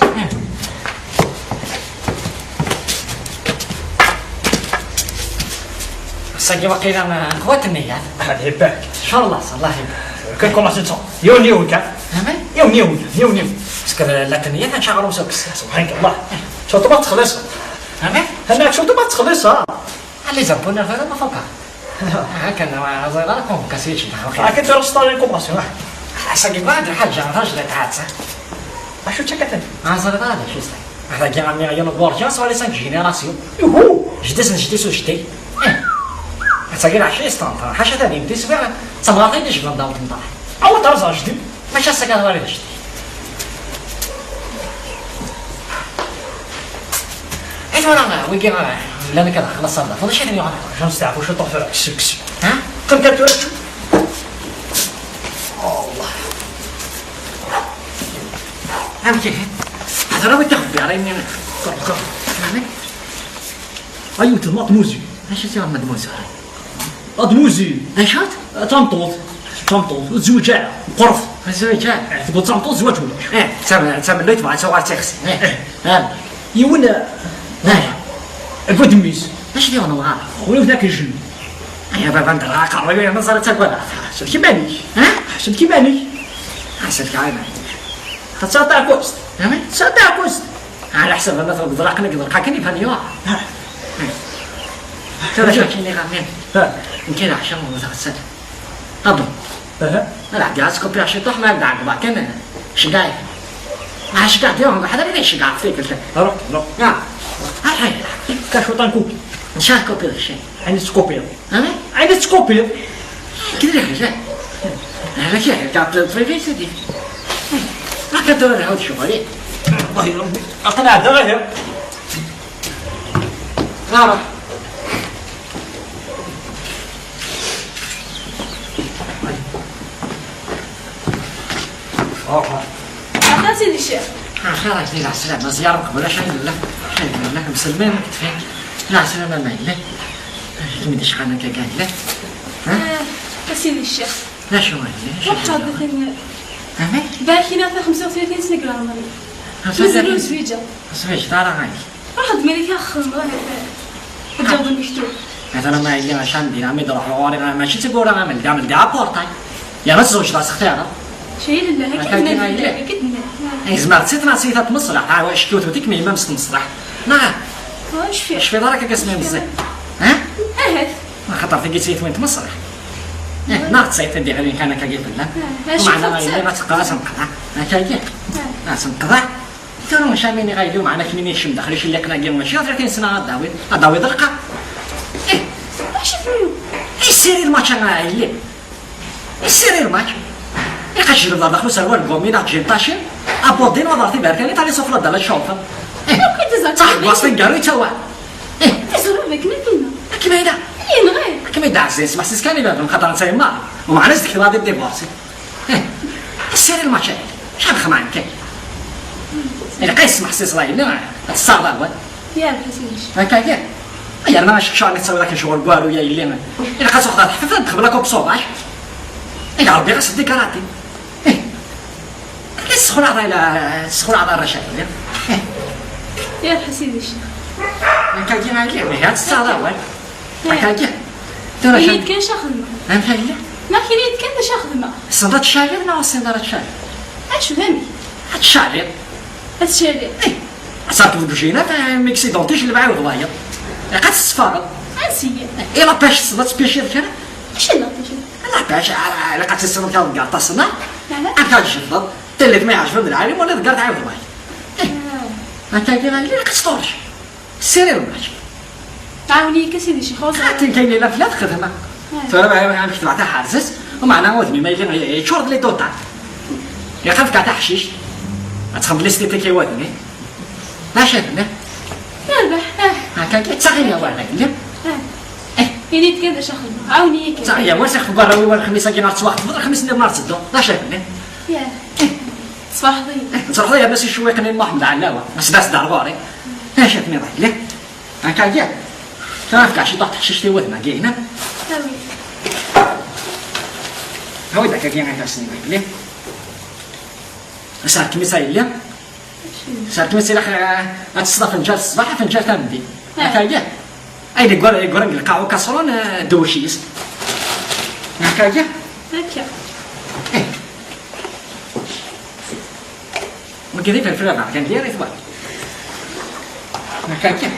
Ass-agi waqila nqwa ttenniya. Ad ibarek. Ncallah, Allah ibarek. Kan kumaṣi ttun. Yiwen yiwen kan. Amen. Yiwen yiwen, yiwen yiwen. Parce que la ttenniya ad nečč aɣrum s ukessar. Subḥanak Allah. Cukkeɣ ma texliṣ. Amen. Amek cukkeɣ ma texliṣ, ha? Alli zerpun ar tura ma fukeɣ. Akken, ur ẓriɣ ara convocation. Akken tura s ṭṭal convocation, ah. Ass-agi bɣiɣ ad d-lḥaǧa, tajdiṭ ḥatta. Acu d takatani? Ur ẓriɣ ara d acu-tt. Aḥdagi am yiwen n urǧas wala cinq générations. Ihu! Jeddi-s n jeddi-s u jeddi. Eh. Ass-agi lɛecc-is ṭṭenṭer, ḥaca tadimt-is, bɣiɣ d tamɣart-agi i d-icebban ddaw n tmeṭṭaḥ. Awi-d arẓ a jeddi. Mačči ass-agi ad nwali d ajdid. I tura, wigi, llan akka daxel asaḍaf. Ulac ayen yuɣal. Jean steɛfu ciṭuḥ tura, kkes, kkes. Ha? Qqim kan tura. Allah. Amek ihi? Hder awi taxebbiṛ, imi. Qerb, qerb. Amek? Ayu, d mademoiselle. Acu tt-yuɣen mademoiselle? Mademoiselle. D acu-tt? D tameṭṭut. D tameṭṭut. Ur tezwiǧ ara. Meqqret. Ur tezwiǧ ara. Eh, tewweḍ d tameṭṭut, zzwaǧ ulac. Eh, d tam-, d tamellalt, bɣan tuɣal d tixsi. Eh. Eh. Ah. Yiwen, eh, eh, akked mmi-s. Acu t-yuɣen umɣar? Ur yewt akk ijen. Ay a baba, nedreɣ aqerruy-iw, yerna ẓer ad tagadeɣ. Ḥseb iman-ik. Ha? Ḥseb iman-ik. Ḥseb iman-ik. Tesɛiḍ taɛekkazt? Amek? Tesɛiḍ taɛekkazt? Ɛla ḥsab ma tṛeggmeḍ akken i yeḍleq akken iban yuɣ. Ha. Tura acu akken i ɣer-nniɣ? Ha. Nekk d aḥcam u tɣessal. Ṭabel. Aha. Ala, ɛeddi ad skupiɣ ciṭuḥ, ma ɛeddi ɛeggeḍ akken, ceggeɛ-iyi. Ah, ceggeɛ-d yaw, ḥader ad iceggeɛ ɣef tikkelt. Ruḥ, ruḥ. Ah. Ah, hay. Kacu tanku. Nca skupiɣ cay. Ɛni teskupiḍ? Amek? Ɛni teskupiḍ? Kra ḥaǧa. Ala kra ḥaǧa, ṭṭbib sidi. Akka tura lɛud ccɣel-ik. Wallahi Rebbi, aql-aɣ da aya. Ara. Aha. Ata sidi ccix. Axir, a yelli, lɛeslama, ziyaṛa uqbel, acu ay yella? Acu ay yella? Mselman, ṭṭfin. Lɛeslama, ma yelli. Acu i d-icqan akka, a yelli? Ha? Ah, a sidi ccix. D acu, a yelli? Acu ay yella? Ruḥ ɣer daxel. Amek? Barak-iniɣ ta xemsa u tlatin sna deg leɛmer-iw. Xemsa u tlatin? Mazal ur zwiǧeɣ. Ur zwiǧeɣ ara, a yelli. Ruḥ-d, malika, xdem, ruḥ. Ad d-yaweḍ lmektub. Atan ama yelli acu am din, ami d-ruḥ ɣur-i, mačči d tagura, am ldi, am ldi apurṭay. Yerna tzewǧeḍ-as xtiṛ. Cay lillah, akka akka d-nnan, akka d-nnan. Yezmer d titnasit ad tmeṣleḥ, ah, wa, ckiwt utik mi yemma-m s tmeṣleḥ. Neɣ? Ah, cfiɣ. Cfiɣ ara akka asmi meẓẓi. Ha? Ahat. Axaṭer tagi d taytwin tmeṣleḥ. Eh, neɣ d tayt ad d-iɣilin kan akka i tellam. Ah, meɛna cfiɣ yelli ad teqqar ad tenqeḍ, ha? Akka-agi? Ah. Ad tenqeḍ, ha? Tura maca mi niɣ aydi, meɛna kemmini kcem daxel icelliqen-agi, mačči ɣer tlatin sna ad d-tawiḍ, ad d-tawiḍ lqaɛ. Eh, acu tennum? Issiri lmač a yelli. Issiri lmač. Iqac jleb ɣer daxel userwal n gumi neɣ tjinṭacin, abudin wa ɣer tiberkanin, tali sufla d ala tcawfa. Eh, akk i d-iẓer. Ttaḥegwaṣ taneggaru yettawa. Eh. Teẓriḍ akken akken. Akken ayla. Yenɣi. Akken ayda ɛzin, smeḥsis kan i baba, xaṭer netta yemma. Umeɛna s-d-tekteḍ ad d-divorsi. Eh, issir lmačay. Cad xemɛen kan. Ilaq ad yesmeḥsis la yelli, ad tessaɣeḍ awal. Yerbeḥ-it. Akka kan. Yerna acekcur mi tettawiḍ akken ccɣel n waru ya yelli. Ilaq ad tuxeḍ ar teḥfift, ad txebbel akk sauvage. Ila Rebbi ɣas d-ikarati. Eh. Issexlaḍ ala, issexlaḍ ara cad. Eh. Yerbeḥ-it. Akka kan a yelli, ihi ad tessaɣeḍ awal. Akka kan. Tura ini-d kan acu xedmeɣ. Amek a yelli? Ma ini-d kan acu xedmeɣ. Tessneḍ ad tcaliḍ neɣ ur tessineḍ ara ad tcaliḍ? Acu d amek? Ad tcaliḍ. Ad tcaliḍ? Ih. Ad terkeḍ deg ujinat, eh, mi yessidunṭic lbeɛɛi d wayeḍ. Ilaq ad tesfaɣeḍ. Ansi? I la pêche tessneḍ ad tpêchiḍ kra? Acu d la pêche? La pêche, ah, ilaq ad tessineḍ kra deg aṭas, neɣ? Amek ad tjebdeḍ? Tillit ma iɛejben d lɛali, wala deg ar tɛiwed wayeḍ. Ih. Akka kan a yelli, ilaq ad tesṭurrec. Ssiri lmač. Ɛawen-iyi kan sidi ccix, ur ẓriɣ. Akken kan yella fell-as xedma. Tura ma, ma, amek tebɛet aḥerzet, umeɛna udem-im ma yella yeččur d les dents. Ilaq ad fkeɣ taḥcict. Ad txedmeḍ l'esthétique i wadem-im. D acu ad nniɣ? Yerbeḥ, ah. Akka kan, ttaɣ-iyi awal, a yelli. Ah. Eh. Ini-d kan d acu xedmeɣ. Ɛawen-iyi kan. Ttaɣ-iyi awal, sixef n warraw-iw, lxmis-agi neɣ ttwaxeḍ, lxmis-nniḍen ad tedduḍ. D acu ad nniɣ? Yah. Eh. Ttferḥeḍ-iyi. Ttferḥeḍ-iyi, yerna s icewwiqen i Muḥemmed Ɛellawa. As-d, as-d ar ɣur-i. D acu ad nniɣ, a yelli? Akka kan. Tura fkeɣ ciṭuḥ teḥcict i wudem-agi-inem. Awi. Awi-d akka kan ifassen-im a yelli. Serkem-itt a yelli. Serkem-itt ilaq, eh, ad tesseḍ afenǧal ṣṣbeḥ, afenǧal tameddit. Ah. Akka kan. Ayen yeggura, yeggura deg lqaɛa ukaṣrun, eh, dewwec-is. Akka kan. Akka. Eh. Wagi d ifelfel aberkan d yir itwal. Akka kan.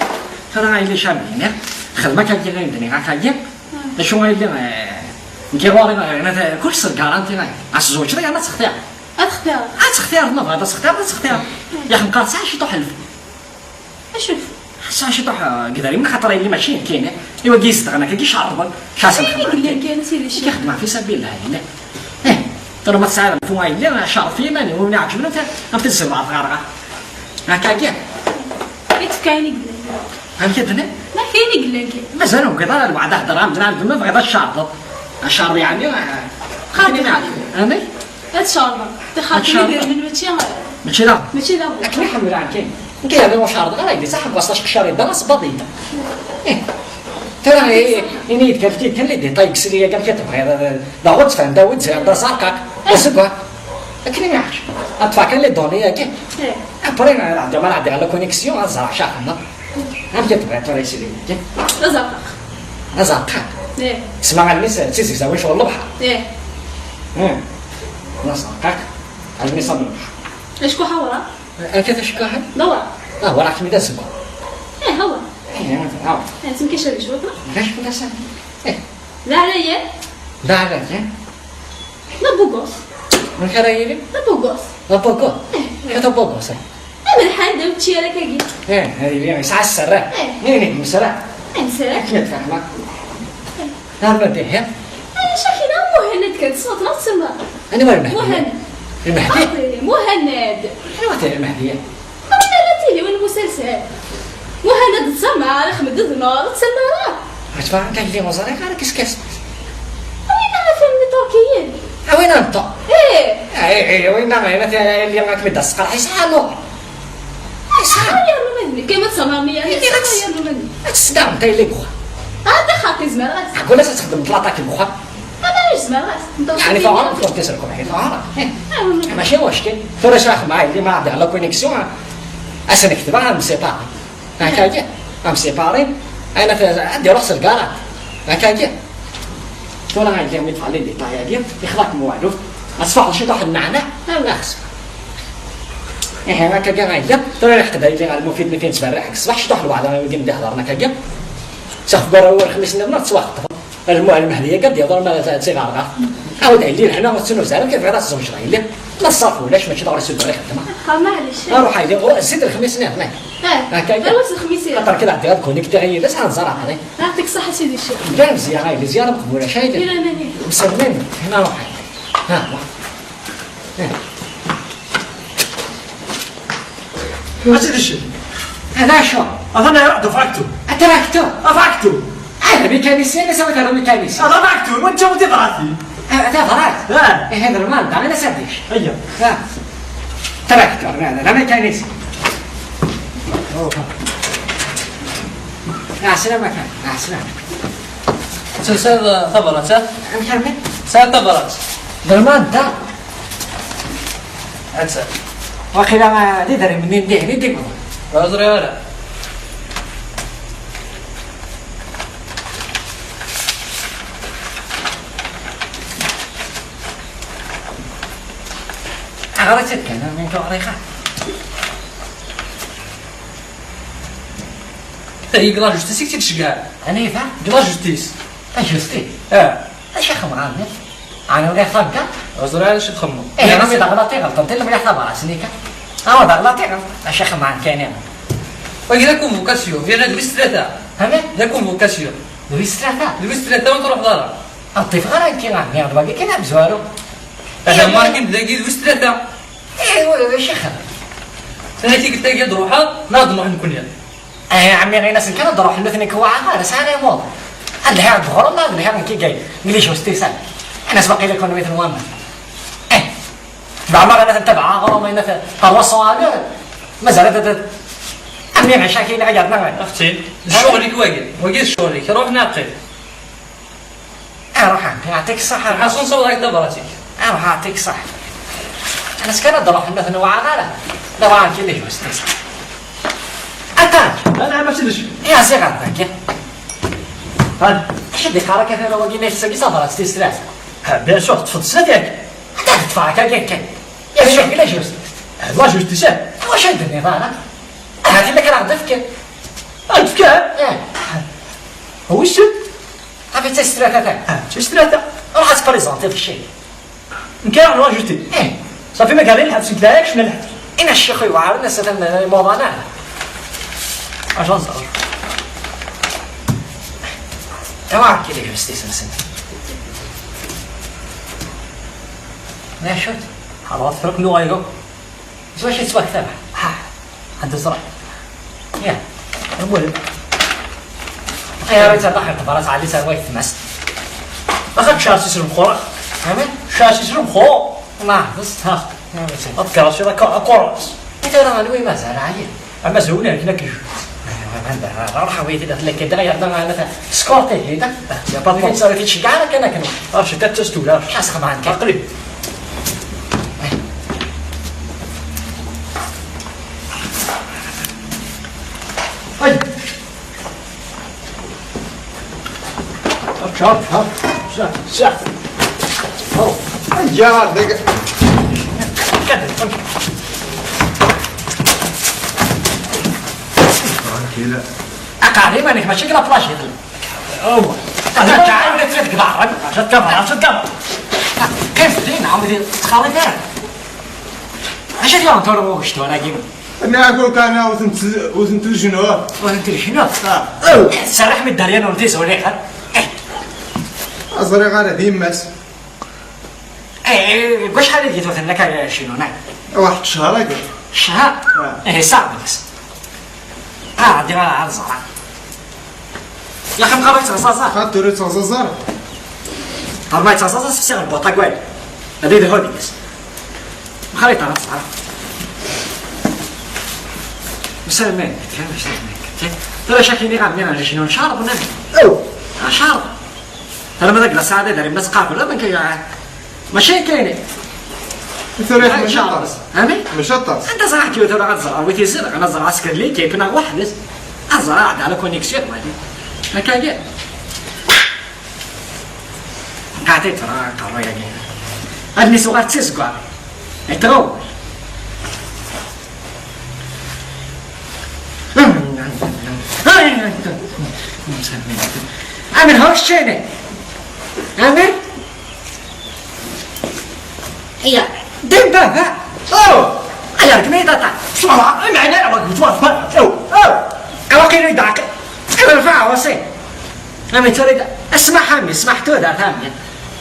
Tura a yelli Camil, xdem akka kan ayen d-nniɣ akka kan. D acu a yelli, eh, nekk ɣur-i, eh, kullec s lgaranti, eh. Ad tzewǧeḍ yerna ad textireḍ. Ad xtireḍ. Ad textireḍ, ma tebɣiḍ ad textireḍ, ad textireḍ. Yaxen qqar tesɛa ciṭuḥ n lfeṭṭa. Acu? Tesɛa ciṭuḥ, eh, n yedrimen, axaṭer a yelli mačči nekkini. I wagi izedɣen akka, i icerrḍen. Ayen i yellan kan, a sidi ccix. I xedmeɣ fi sabil llah, yelli. Eh, tura ma tesɛiḍ lfu a yelli, cerref i yiman-im, win iɛeǧben, am t-, am t-id-sebɛeḍ ɣer ɣer. Akka kan. I tefka ayen i yellan. Amek i d-tenniḍ? Ma kayen i yellan kan. Mazal ur ugiḍ ara lweɛd, hder-am-d, nɛam d ma bɣiḍ ad tcerḍeḍ. Acerḍ yeɛni, eh, xaṭi. Amek? Ad tcerḍeḍ. Ad tcerḍeḍ. Idrimen mačči, mačči d aɣbel. Mačči d aɣbel. Akken i ḥemmleɣ kan. Nekk yerna ur cerḍeɣ ara, yelli, taḥeggaṣt acqeccar yedda, asebbaḍ yedda. Eh. Tura, eh, ini-yi-d kan, efk-iyi-d kan les détails, kkes-iyi-d kan amek i tebɣiḍ, eh, d aɣ-, ur tfehmeḍ, awi-d, d aẓerqaq. Eh. Asegga. Akken i mi iɛac. Ad ṭṭfeɣ kan les données-agi. Eh. Après, ad ɛeddiɣ, ma ad ɛeddiɣ la connexion, ad ẓreɣ acu xedmeɣ. Amek i tebɣiḍ tura, a sidi? D aẓerqaq. D aẓerqaq? Eh. Tesma almi s, d tizegzawin ccɣel lebḥer. Eh. Hmm. D aẓerqaq. Almi s lebḥer. Acku ḥawra. Akka tacekkaḥt? D awraɣ. Ah, waraɣ-kem d azeggaɣ. Eh, awraɣ. Eh, awraɣ. Eh, ttmekkaceɣ cwiṭ. D acu fell-as? Eh. D aɛlayan. D aɛlayan? D abugos. Amek ara yili? D abugos. D abugos? Eh. D abugos, eh. Amerḥan, d učči ara kagi. Eh, ad yili yesɛa sser, eh. Eh. Nini, nesra. Eh, nesra. Akken ad fehmeɣ. Eh. Arma d ihi? Eh, cakina Muhannad kan, tessneḍ neɣ tsemma? Anwa Lmehdi? Muhannad. Lmehdi? Xaṭi, Muhannad. Anwa-t Lmehdi? Awen ara tili win n usalsal. Muhannad d Samar, Ahmed d Nur, d Samara. Ɣef tura kan lliɣ ur ẓriɣ ara, qu'est-ce qui se passe? A winna atan n Iṭurkiyen. A winna n Ṭur-, eh, eh, eh, a winna, a winna, a winna, a winna, a winna, a winna, a winna, a winna, Ay, yernu ma d nekk, ma tsemmermi, ay, yernu ma d nekk. Ad tesdaɣem tayli deg uxxam. Ah, d xaṭi, zemreɣ-as. Aql-as ad txeddem ṭlaṭak deg uxxam. Ama ur zemreɣ-as. Yeɛni tuɛreḍ tfurti-s lkuneḥi, tuɛreḍ. Mačči wackel. Tura s axxam, ay, li ma ɛeddiɣ la connexion, ad s-nektebeɣ, ad msipari. Hakagi, ad msipari, ayen ad, ad iruḥ s lgarat. Hakagi. Tura ay, li mi d-tɣelli détail-agi, ixḍa-kem walu. Ad tfaḥeḍ ciṭuḥ n nneɛneɛ, ad naxes. Ihi, hakagi ay, tura ad iḥqed ay, li ɣer Mufid mi t-yettberriḥ deg ṣṣbeḥ, ciṭuḥ lweɛda i wigi n-d-ihḍren hakagi. Saxef ɣur-, ɣur xemmis n lemneɣ ttwaxeṭṭfen. Lmuhim, Mehdi-agi ad d-yaḍer ma d tiɣerɣert. Awi-d a yelli lehna, ur tettunefk ara, tebɣiḍ ad tzewǧeḍ a yelli. Ma tṣerf ulac, mačči d ɣur-i s uberriq xeddmeɣ. Xqa, maɛlic. Aruḥ a yelli, ɣur-, zzi-d lexmis niḍen. Eh, akka, awi-d lexmis-iḍen. Xaṭer kan ɛeddiɣ ad connectiɣ yid-s, ad nẓer aqdi. Yeɛṭik ṣṣeḥḥa a sidi ccix. Llan zziyaṛ a yelli, zziyaṛ meqbula, ca yelli. Di laman-ik. Mselmen, hna ruḥ a yelli. Ha, ruḥ. Eh. A sidi ccix. Hada acu? Atan iruḥ-d ufraktur. Atraktur? Afraktur. Hada mécanicien, mais ça va être un mécanicien. Hada afraktur, wa netta tabrat-i. Ah, tabrat? Ah. Ihi d lmanda, ana s adic. Ayya. Ah. Traktur, hada, d amécanicien. Oh. Ɛeslama kan, ɛeslama. Tesɛiḍ tabrat, ha? Amek armi? Tesɛiḍ tabrat. D lmanda. Atta. Waqila d idrimen-nni n dihin i d-yewwḍen. Ur ẓriɣ ara. Ɣer-itt-id kan, armi tuɣ ɣer-ixa. Tayi deg la justice i k-tt-id-ceggɛen. Anida? Deg la justice. La justice? Ah. Acu xemɣan? Ɛni ur iɣ tabga? Ur ẓriɣ ara acu txemmeḍ. Eh, nami d aɣlaṭ iɣelṭen, tella mliḥ tabrat-nni kan. Awa d aɣlaṭ iɣelṭen. Acu xemɣan kan iɣelṭen. Wagi d akunvukasyu, yerna d wis tlata. Amek? D akunvukasyu. D wis tlata? D wis tlata ur truḥeḍ ara. Ur ṭṭifeɣ ara nekki, ɛni d wagi kan amezwaru. Ada markin dagi d wis tlata. Eh, wa, wa, acu xemɣan? Tagi tikkelt-agi ad d-ruḥeɣ, neɣ ad d-nruḥ nekkni? Eh, ɛemmi, ɣin-asen kan ad d-ruḥen nutni kewɛaɣ ara, sɛan imuḍ. Ad lhiɣ deg uɣrum, ad lhiɣ nekk i gay, nglic ustisan. Anas baqi la kunwi tenwam. Eh, beɛma ɣin-asen tabaɛ aɣrum, ɣin-asen trois cents à l'heure. Mazal ad, ad, ad. Ɛemmi, ɣic akin ɣirdna. Axti, d ccɣel-ik wagi, wagi d ccɣel-ik, ruḥ neɣ qqim. Aruḥ, ɛemmi, yeɛṭik ṣṣeḥḥa. Ḥaṣun sawḍ-ak tabrat-ik. Aruḥ, yeɛṭik ṣṣeḥḥa. Anas kan ad d-ruḥen, ma tenwɛaɣ ara. D awɛar kan i yewsen. Atan! Anɛam, a sidi ccix. Iɛziɣ ar dagi. Hadi. Acu d-iqqar akka tura wagi, ma yessagi tabrat tis tlata? Ha, bien sûr, teṭṭfeḍ snat yak. Atan teṭṭfeɣ akka kan kan. Yasu, la justice. La justice, eh? Wacu ad d-tenniḍ ara? Ahat illa kan ad ɣ-d-tefken. Ad d-tefken? Eh. Wissen? Ɣef tis tlata kan. Ah, tis tlata. Ruḥ ad tprézentiḍ cci. Nekk ara nruḥ justice. Eh. Safi ma gari lḥebs nekk la yakcem lḥebs. Ina ccix yewɛaren ass-a tan imuḍan ara. Acu ad nẓer? Tawa akka la justice-nsen. D acu-t? Ḥaḍret tura nuɣal akk. S wacu yettwaktabeɣ? Ha, ad ẓreɣ. Ya, amulem. Ayɣer i ttadaxer tebrat ɛli tarwa yetmas? Axaṭ cɛas islem xuṛ. Amen? Cɛas islem xuṛ. Ma, bes. Ha. Ad tkerrseḍ akka, akuras. I tura anwa i mazal ɛli? Ama zewwen akken akka. Ruḥ a wayt ila tella keda yerna ana skorti hida. Ya papa. Ur tettceggeɛ ara kan akken. Ah, cedda d tastula. Xas xemɛen kan. Aql-i. Ay. Hop, hop, hop. Sa, sa. Oh. Ay, ya, deg. Tranquille. Aqaɛdi manek mačči deg la plage. Awa. Aqaɛdi manek mačči deg la plage. Qqim din, ɛawed ttxaḍi kan. Acu d-yuɣen tura ugejdur-agi? Nniɣ-ak ur kan ur tent-, ur tent-tujnuɣ. Ur tent-tujnuɣ? Ah. Tserriḥ mi dderya ur tent-izuliɣ, ha? Eh. Ur ẓriɣ ara d yemma-s. Eh, eh, deg wacḥal i d-yetwatan akka cinu, neɣ? Waḥed ccehṛ-agi. Ccehṛ? Ah. Eh, saɛd-nnes. Ah, ɛeddi ara ad ẓreɣ. Yaxi mqabeṛ yettɣaẓaẓa. Xaṭer ur yettɣaẓaẓ ara. Ɣer ma yettɣaẓaẓa sefsiɣ lbuṭa n wayen. Ad idhu deg-s. Mxaṛ yeṭṭerḍ ṣṣeḥra. Sami, sami. Tura cakini ɣer mi ɣer cinu ncarḍ nami. Aw! Ncarḍ. Tura ma deg la saɛada dari ma tqabel la banka ya. Mačči kayni. Tura mačči aṭas. Ami? Mačči aṭas. Anta ẓra ḥkiw tura ɣad ẓra wi tizir ɣana ẓra askar li kayf neɣ waḥdes. Aẓra ɛad ala connexion wali. Akka ya. Qɛed tura qarru yagi. Adnis uɣal d tizeggar. Itrewwel. Amin, hawş çene. Amin. Iya. Dim baba. Oh. Ayar kmey tata. Sala, imana wa gutwa fa. Oh. Oh. Awa kini daq. Awa fa wasi. Amin tura. Asmaḥ a mmi, smaḥ tura a mmi.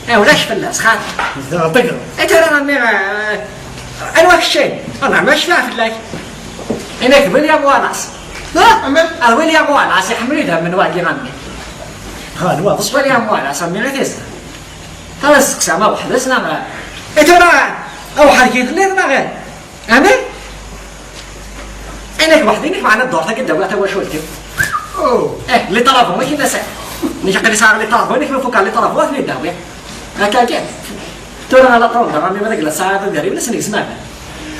Eh, ulac fell-as, xaṭi. Ẓriɣ. Eh, tura a mmi, eh, anwa keččini? Wala ma cfiɣ fell-ak. Inek d William Wallace. Ha? Amen? Ah, William Wallace, iḥemmel idammen wagi a mmi. Ha, anwa? William Wallace, a mmi, i tizda. Tura testeqsam a weḥd-s neɣ? Eh, tura, a weḥd-k i telliḍ neɣ? Amen? Inek weḥd-i, inek meɛna ddurt-agi d-awiɣ tawacult-iw. Oh. Eh, les travaux, i k-inna sɛiɣ. Nekk aql-i sɛiɣ les travaux, inek ma fukeɣ les travaux, ad ten-id-awiɣ. Akka kan. Tura ala ṭṭawḍa, a mmi, ma deg la saɛa d aderri, ula s-negzem aman.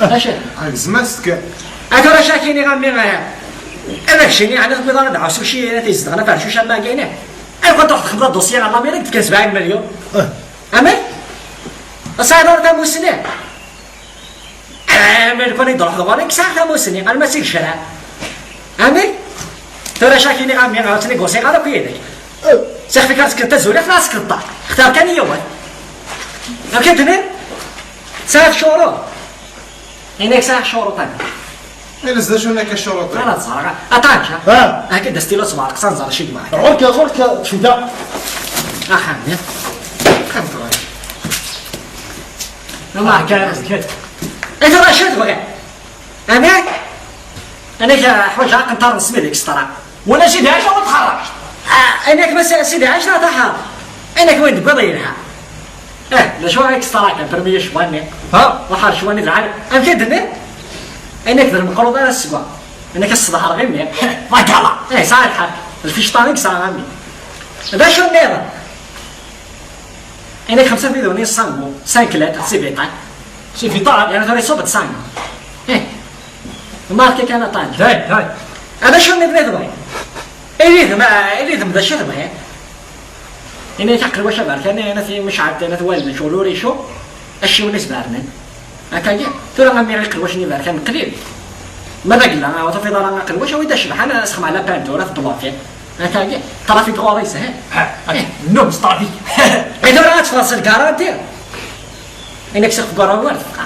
Acu? Ah, gzem-as-t kan. A tura cakini a mmi, eh, ad ak-cini, ɛni tewwiḍ ara d-ɛusu ci, ad t-izedɣen, ad fercuc am wagini. Ay, kont ruḥ txedmeḍ adusyi ɣer l'Amérique, d-fkan sebɛin million. Ah. Amek? Tesɛiḍ ara tamussni? Ah, mi nekkni d-ruḥ d ɣur-i, sɛiɣ tamussni, alma s-igecra. Amek? Tura cakini a mmi, ur ttnigusiɣ ara akk yid-k. Sixef-ik ara tekkeḍ tazuriɣt neɣ ad tekkeḍ ṭṭaq? Xtar kan yiwet. Amek i d-tenniḍ? Tesɛiḍ ccuruṭ? Ini-ak sɛiɣ ccuruṭ a mmi. Ini-as d acu nekk ccuruṭ-ik. Ara ẓreɣ. Aṭanca. Ah. Akka d astilu ṣbeṛ, qsan ẓer acu yebɣa. Ɣur-k, ɣur-k, cemda. Axxam-nni. Axxam tura. Mama, akka. Akka. Anta d acu tebɣiḍ? Amek? Amek, ḥwaǧeɣ aqenṭar n ssmid extra. Wala Sidi Ɛic, a wen-txerreǧ. Ah, amek ma s-, Sidi Ɛic neɣ taḥaṛ? Amek win tewwiḍ yelha. Eh, d acu ara extra kan, permi ccwa-nni? Ha? Waḥer ccwa-nni d lɛali. Amek i d-tenniḍ? Amek d lmeqruḍ ara sswa. Amek a s-sḍehreɣ i mmi. Ḍagala. Eh, sɛa lḥeqq. Lficṭan i yesɛa a mmi. D acu nniḍen? Ini-k xemsa biduni n sangu, cinq litres, c'est vital. C'est vital. Yeɛni tura iṣubb-d sangu. Eh. Marqué kan aṭan. Hay, hay. Ad acu nniḍen i tebɣiḍ? Ilidem, ah, ilidem d acu tebɣiḍ? Ini-k aqelwac aberkan, ini-t mecɛal, ini-t wallen, cɣel ur icu, acciwen isbernen. Akkagi, tura a mmi iqelwacen iberkan qlil. Ma d agella, ur tufiḍ ara aqelwac, awi-d acebḥan, asexm ɛla peinture, ad tebloki. Akkagi, trafik ɣur-i yeshel. Ha, ha, num s trafik. I tura ad teffɣeḍ s lgaranti. Inek sixef n wara ur tefqa.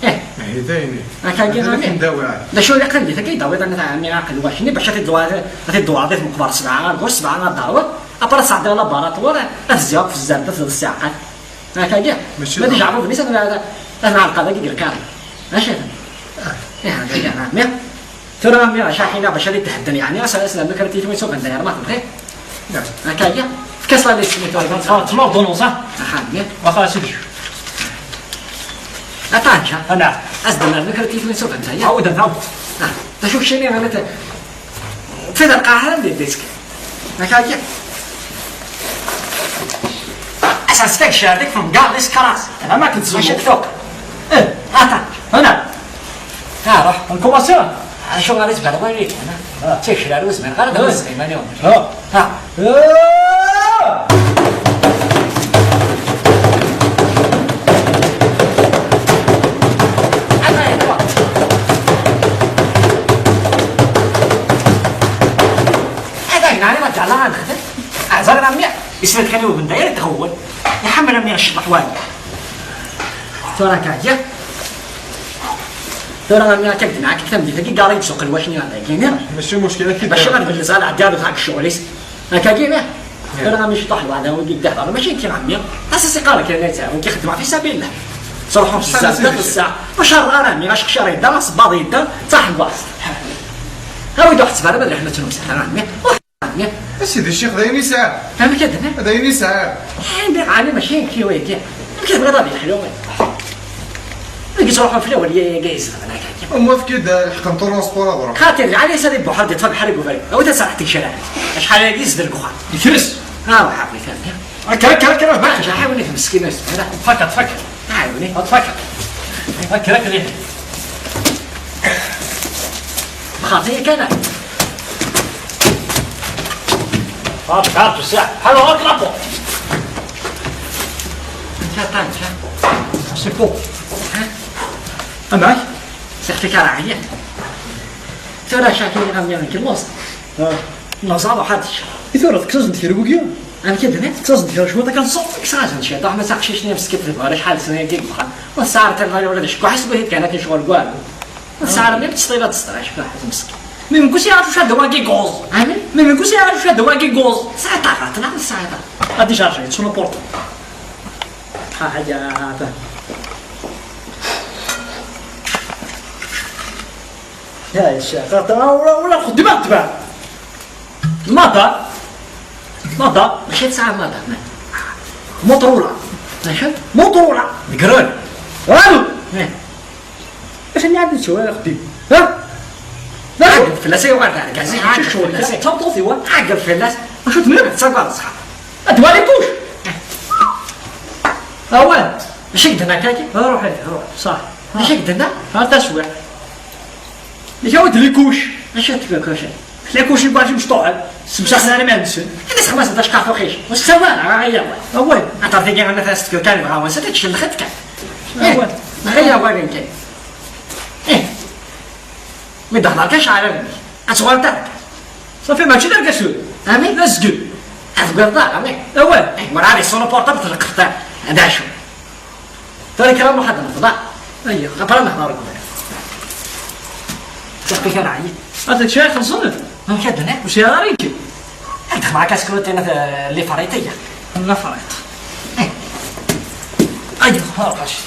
Eh. Eh, d ayen. Akkagi, a mmi. D acu i qqen di tagi, d-awiḍ a mmi aqelwac-nni, bac ad t-id-dewɛeḍ, ad t-id-dewɛeḍ i tmeqbar sebɛa, ar ɣur sebɛa ad d-tawiḍ, après ad tesɛeddiḍ laboratoire, ad tezziɣ ɣef zzerdat d ssiɛqat. Akkagi. Mačči ma d ijeɛbuben-is, ad, ad, ad nɛelleq dagi deg lqaɛa. Acu? Ah. Ih, akkagi, a mmi. Tura a mmi, acu ḥina bac ad itthedden, yeɛni, as, as, as, kra n tiyitwin s ubendayer, ma tebɣiḍ? Akkagi. Efk-as la liste-nni tura. Ah, d l'ordonnance, ah? Aha, a mmi. Waxa, a sidi. Aṭanca. Ana. As-d-nnernu kra n tiyitwin s ubendayer. Ɛawed, ɛawed. Ah, d acu keččini, a mmi, t-, tfid lqaɛa di disk. Akkagi. Asas tagcar dik temgar di sekras. Ala ma k-tzuxxu. Acu k-tuɣ? Eh, ata. Huna. Ah, ruḥ. Nkumaṣi? Acu ara yezmer wali? Ah. Ttagcar ur zmireɣ ara ad nezzi iman-iw. Ah. Ah. Ah. Ata, ata. Ata, ata, ata, ata. Ɛzar a mmi, isem-ik kan i ubendayer i tɣewwel. Iḥemmel a mmi ccḍeḥ wayeḍ. Tura akka, ya. Tura a mmi akka d-nɛak deg tameddit-agi, gar-i d-suqel wacu-nni ara d-agi. Mačči muckil, akka. Bac ad belleẓ ala ɛeddi ad uɣeɣ ccɣel-is. Akka-agi, ya. Tura a mmi ciṭuḥ lweɛda wigi dehḍer, mačči nekki a mmi. As-as iqqar kan la yettɛawan, ki xeddmeɣ fi sabil-lah. Ttruḥuɣ s ssaɛa, sdat ssaɛa. Ur cerreɣ ara a mmi, acekcir yedda, asebbaḍ yedda, d taḥeggaẓt. Awi-d uḥetteb ara ma d leḥma ttnumsa, a mmi. A sidi ccix, d ayen i sɛiɣ. Amek ad d-nniɣ? D ayen i sɛiɣ. Anda ɛni mačči nekk i wayagi? Amek tebɣiḍ ad yeḥlu? Deg-s Ruḥ fell-awen yagi yezdeɣen akka. Umma fki-d lḥeqq n transport a bro. Xaṭi, lɛali s ad ibuḥer di ṭṭfa bḥal i yubari. Awi tasraḥt deg ccariɛ. Acḥal agi yezder deg uxxam. Yekres. Ah, waḥaqi fahmi. Akka, akka, akka, ruḥ baqi. Ɛiwen-it meskin, ur yezmir ara. Tfakka, tfakka. Ɛiwen-it. Tfakka. Akka, akka, lih. Xaṭi kan. Xaṭi, xaṭi, saḥ. Ḥalu ɣer tlaqu. Netta, netta. C'est bon. Amek? Sixef-ik ara ɛyiɣ. Tura caki ɣamni nekk lluẓ. Ah. Lluẓ, ruḥ ad teččeḍ. I tura tekkseḍ-d kra wigi? Amek i d-tenniḍ? Tekkseḍ-d kra cwiṭ akka tṣuḍ? Kkseɣ-asen ciṭuḥ, ma d taqcict-nni meskint tebɣa acḥal snin-agi deg uxxam. Ur tesɛi ara tira ula d acku ḥaseb ihi d kan akken ccɣel deg walu. Ur tesɛi ara mi tettṣila tettṣila acku ḥaseb meskin. Mi mkun sɛiɣ acu ad wagi guẓ. Amin? Mi mkun sɛiɣ acu ad wagi guẓ. Tesɛiḍ taɣaṭ, neɣ ur tesɛiḍ ara? Ad icercer, yettṣunu porte. Ha, ha, ya, ha. Ya, ya, ccix, ata, ula, ula, xedmeɣ tba. Mata? Mata? Mačči tesɛa mata, ma. Motorola. Acu? Motorola. Deg rol. Alo. Eh. Acu n ɛad nettu ara xeddim? Ha? Ɛeggeḍ fell-as ay uɣal d argaz, ɛeggeḍ fell-as. D tameṭṭut-iw. Ɛeggeḍ fell-as. Acu tenniḍ? Tettagadeḍ ṣṣeḥ. Ad twali kuc. Awal. Acu i k-d-tenna kaki? Ruḥ, ruḥ, ṣaḥ. Acu i k-d-tenna? Ar taswiɛt. Yak awi-d likuc. Acu n likuc? Likuc i gwaci mecṭuḥen. Semsaxen ara iman-nsen. Anda sexmasen tacqaxuxit? Ur s-ttawi ara, ay awal. Awal. Aṭer tigi anna tas tefkiḍ kan ibɣa wansa, ad tcellxet kan. Awal. Eh, ay awal kan. Eh. Mi d-hḍer kan ceɛl allen-ik. Ad tuɣaleḍ d argaz. Safi, mačči d argaz tura. Amek? D azgel. Ad tewwiḍ daɣ, amek? Awal. Eh, werɛad yeṣṣunu portable tleqqeḍ-t. D acu? Tura kra nruḥ ad nefḍa. Ayya, après nehḍer deg ubrid. Safi kan ɛyiɣ. Ad teččeḍ ixelṣen? Amek ad d-naf? Ur sɛiɣ ara ikken. Ad d-xedmeɣ kaskrutin, eh, les frites, ayya. Les frites. Eh. Ayya, ha, lqaci.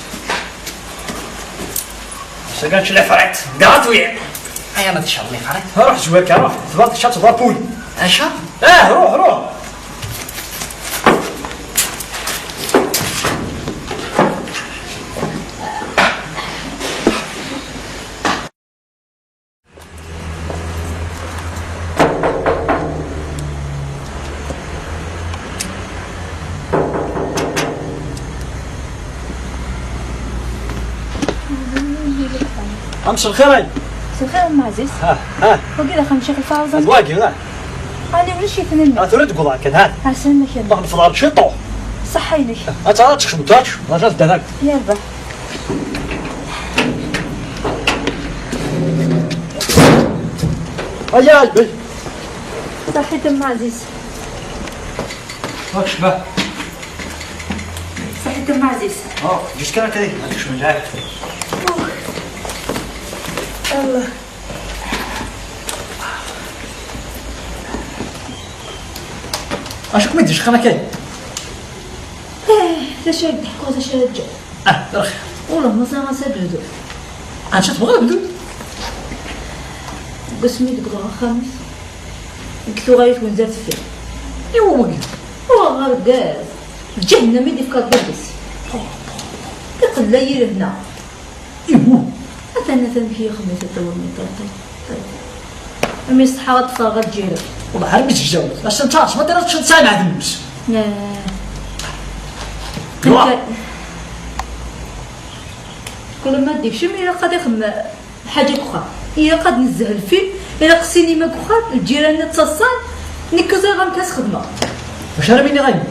Sagan les frites. Gratuit. Ayya, ma teččeḍ les frites. Ruḥ zwir kan, ruḥ. Tebɣa teččeḍ tebɣa poule. Acu? Eh, ruḥ, ruḥ. أمس الخير. مساء الخير أم عزيز. ها، ها. وكذا خمشة الفاوزة. الواقي، لا. أنا ولا شي ثنين. ها، ثلاث قضاء كان، ها. ها، سنة كان. طبعا في الأرض شي طوح. صحة لك. ها، تعال تشمت، تعال تشمت. ما شاف دهك. يا ربح. هيا قلبي. صحيت أم عزيز. راك شباب؟ صحيت أم عزيز. اه، جيت كان كريم، ما تكش من جاي. الله. اشك ما يديش خنا كاين. ايه، ذا شاد تحكو، ذا شاد جو. اه، رخ. والله ما صار سبب. انت تبغى بدو؟ قسمي ديك الغا خامس. قلت له غير تكون زرت فيه. ايوا وين؟ هو غير قاز. جهنم يدي في كاد بس. قلت لا يرهنا. ايوا. اثنى ثنى كي يخمي تطور من طرطي. أمي الصحة تفرغ الجيرة. والله عربي تجاوب. بس انت عارف، ما تقدرش تسال هذا النمس. لا. لا. انت كل ما ديك شي، إلا قد يخم حاجة أخرى. إلا قد نزه الفيلم، إلا السينما أخرى، الجيران تصصان، نكزر غنكاس خدمة. واش أنا مين غايب؟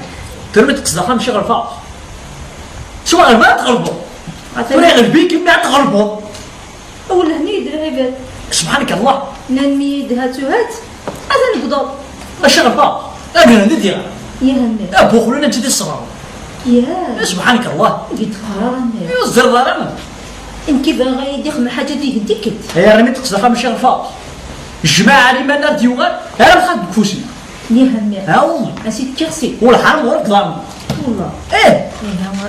ترمي تقصد خام شي غرفة. شو غرفة تغربوا؟ عطيني. ولا غربي كيما تغربوا. ولا هني يدير غير بال. سبحانك الله. نني يدها تهات. هذا نقدر. اش غلطة؟ انا ندير. يا همي. ابو خلونا انت دي الصغار. يا. سبحانك الله. قلت قرار أنا. يا الزر ضرر. إن كيف غيدي خم حاجة دي هديكت. هي رمي تقصد خم شي غلطة. الجماعة اللي ما نار ديوغا، انا خد كوسي. يا همي. ها والله. اسيد كيغسي. والحرام ورد ضامن. والله. ايه. إيه، هو.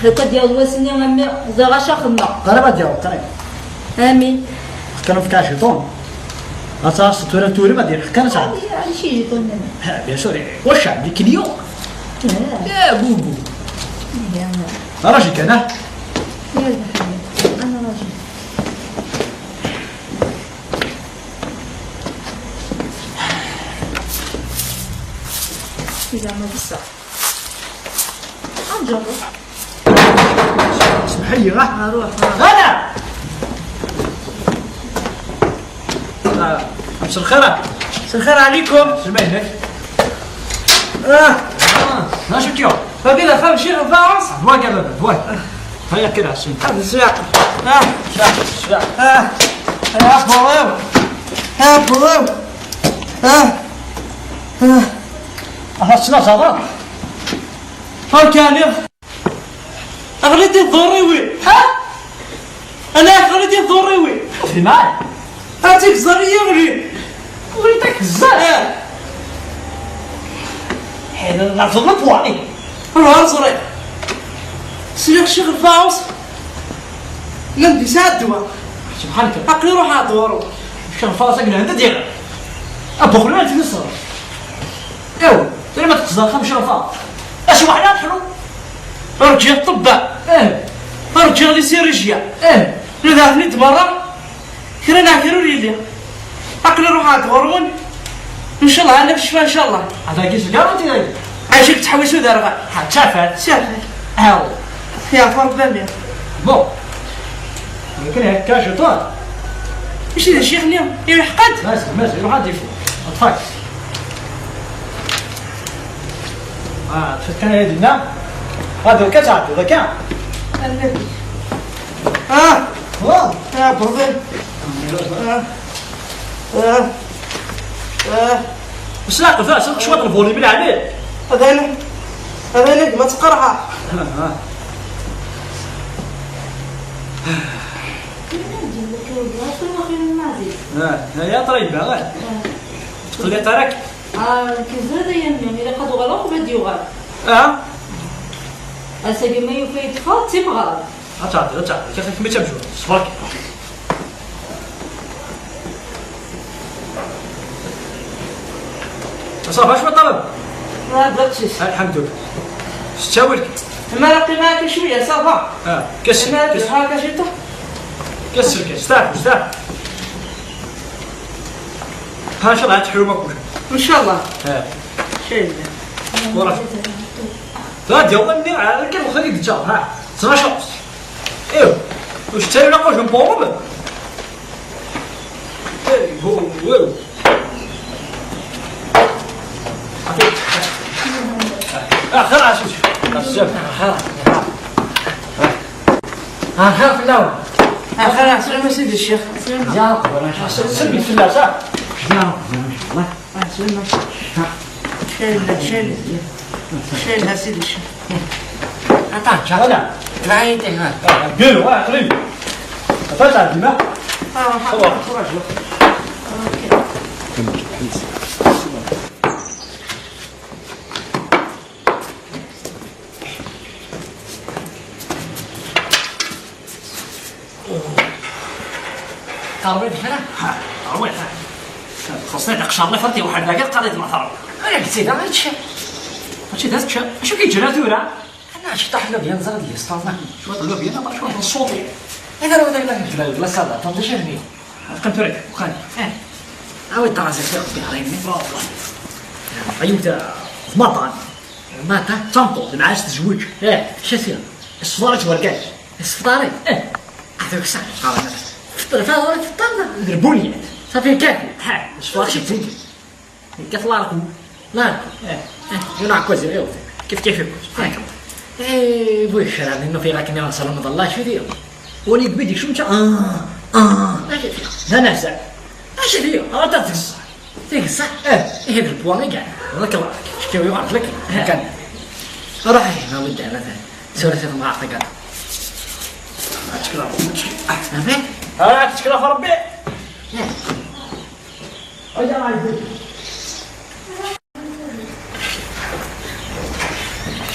لقد يا الواسني أمي زغا شخنا. قريبة ديالو، قريب. آمين. كانوا في كاش يطون. أساس تورا توري ما دير، كان ساعة. علي، علي شي يجي طول منه. ها، بيان سور. واش عندي كليون؟ لا. يا بوبو. يا. راجل كان، ها؟ هذا حبيبي، أنا راجل. إذا ما بصح. نجرب. اسمح لي، ها؟ روح، روح. أنا! آه، مساء الخير. مساء الخير عليكم. سمع هناك. آه. آه، ما شفت يوم. فقير أخا مشي غفاص. دواك يا بابا، دواك. هيا كده عشان. هذا السياق. آه. سياق، سياق. آه. آه، بروم. آه، بروم. آه. آه. آه، شنو صار؟ هاو كان يا أغليتي الضوري وين؟ ها؟ أنا أغليتي الضوري وين؟ في مال. هاتيك زرية وين؟ وليتك الزر. آه. حين نظلم بوعي. روح زري. سيدك الشيخ الفاوس. لم يساعد دوا. سبحانك. عقلي روح على دورو. شوف فاسك لهند ديالك. أبو خلال في مصر. ايوا، زعما تقصد خمس شرفات. اش واحد يدخلوا؟ رجع الطباء. ايه. رجع لي سيرجيا. ايه. لا دافني تبرا. كرا ناكر وليلي. عقلي روح عند غرون. ان شاء الله انا بالشفاء ان شاء الله. هذا كيس كاع انت هاي. عاشك تحوس ودار غا. حتى فات. سافر. هاو. يا فرد بامير. بون. ولكن هكا شيطان. ماشي هذا الشيخ اليوم يلحقد. ماشي، ماشي، روح عندي فوق. اطفاك. اه، تفكر يا دينا. هذا كتعطي، هذا كان. النبي. اه. واه. يا برضي. اه. اه. اه. بس لا، قفا، سوق شوية الفوليوم اللي عليه. هذا هنا. هذا هنا، ما تقرحه. اه، اه. ها، ها، يا طيبة، ها. تقول لي تراك؟ آه، كي زاد يا ميم، إلا قد غلق بدي يغلق. اه. أسا كما يفيد فات تبغى. اتعطي، اتعطي، كيف ما تمشوا، صباك. صافا، شنو طلب؟ ما بغيتش. الحمد لله. شتاولك؟ ما رقي معاك شوية، صافا. اه، كسر، ما كسر. هاكا شي طه. كسر، كسر، استاك، استاك. ها، ان شاء الله تحلو ما كلش. ان شاء الله. اه. شايل. ورا. غادي هو مني على كيف خليك تجار، ها. اثنا عشر. ايوا. واش تاي ولا قوش مبوب؟ ايه، هو، هو. عطيك. آه، خير عشوش. خير. آه، خير في الأول. آه، خير عسلامة سيدي الشيخ. يا رب، إن شاء الله. سلمي في الله، صح؟ يا رب، إن شاء الله. آه، سلمى. شايل، شايل. شايل، ها سيدي، شايل. عطاك، شايل. هذا. لا، يدي، ها. قول، واه، قريب. فاش عندنا؟ آه، صباح. ترويض هنا؟ ها، ترويض ها. خصني داك الشهر اللي فات واحد باقي القضية ما ترويض. أنا قلت لها هادشي. هادشي دازت شهر. شو كيجرى ثورة؟ أنا شي طاح لو بيان زرد لي سطازنا. شو طلعوا بيان، ما شو الصوتي. إذا راه داير لا لا لا صار، طنجة شهرية. كم تريد؟ وخاني. إيه. عاود طرازي في ربي على يمي. والله. عيوت في مطعم. ماتا؟ تنطو، معاش تزوج. إيه، شو سير؟ الصدارة ورقات. السفطاري؟ إيه. هذاك صح، صار. فطر، فطر، فطرنا. دربونيات. صافي كافي. ها، الصفار شي تنجي. كيف الله يرحمه؟ الله يرحمه. إيه. إيه، ينعكوز، إيه. كيف، كيف يكون؟ إيه. إيه، بوي خير، هذا إنه في غاك نعم، سلام الله، شو دير؟ ولي قبيدي، شو مشى؟ آه، آه. ما شي فيها. لا نهزع. ما شي فيها. أنا تنفس. تيك الصح؟ إيه، إيه، هاد البوان كاع. لك الله، شكاوي وعرف لك. إيه. كان. روح، إيه، ما ودي أنا ثاني. سورة المعاقة كاع. أتشكر ربي. أمين. آه، أتشكر ربي. إيه. أجا ما يقول.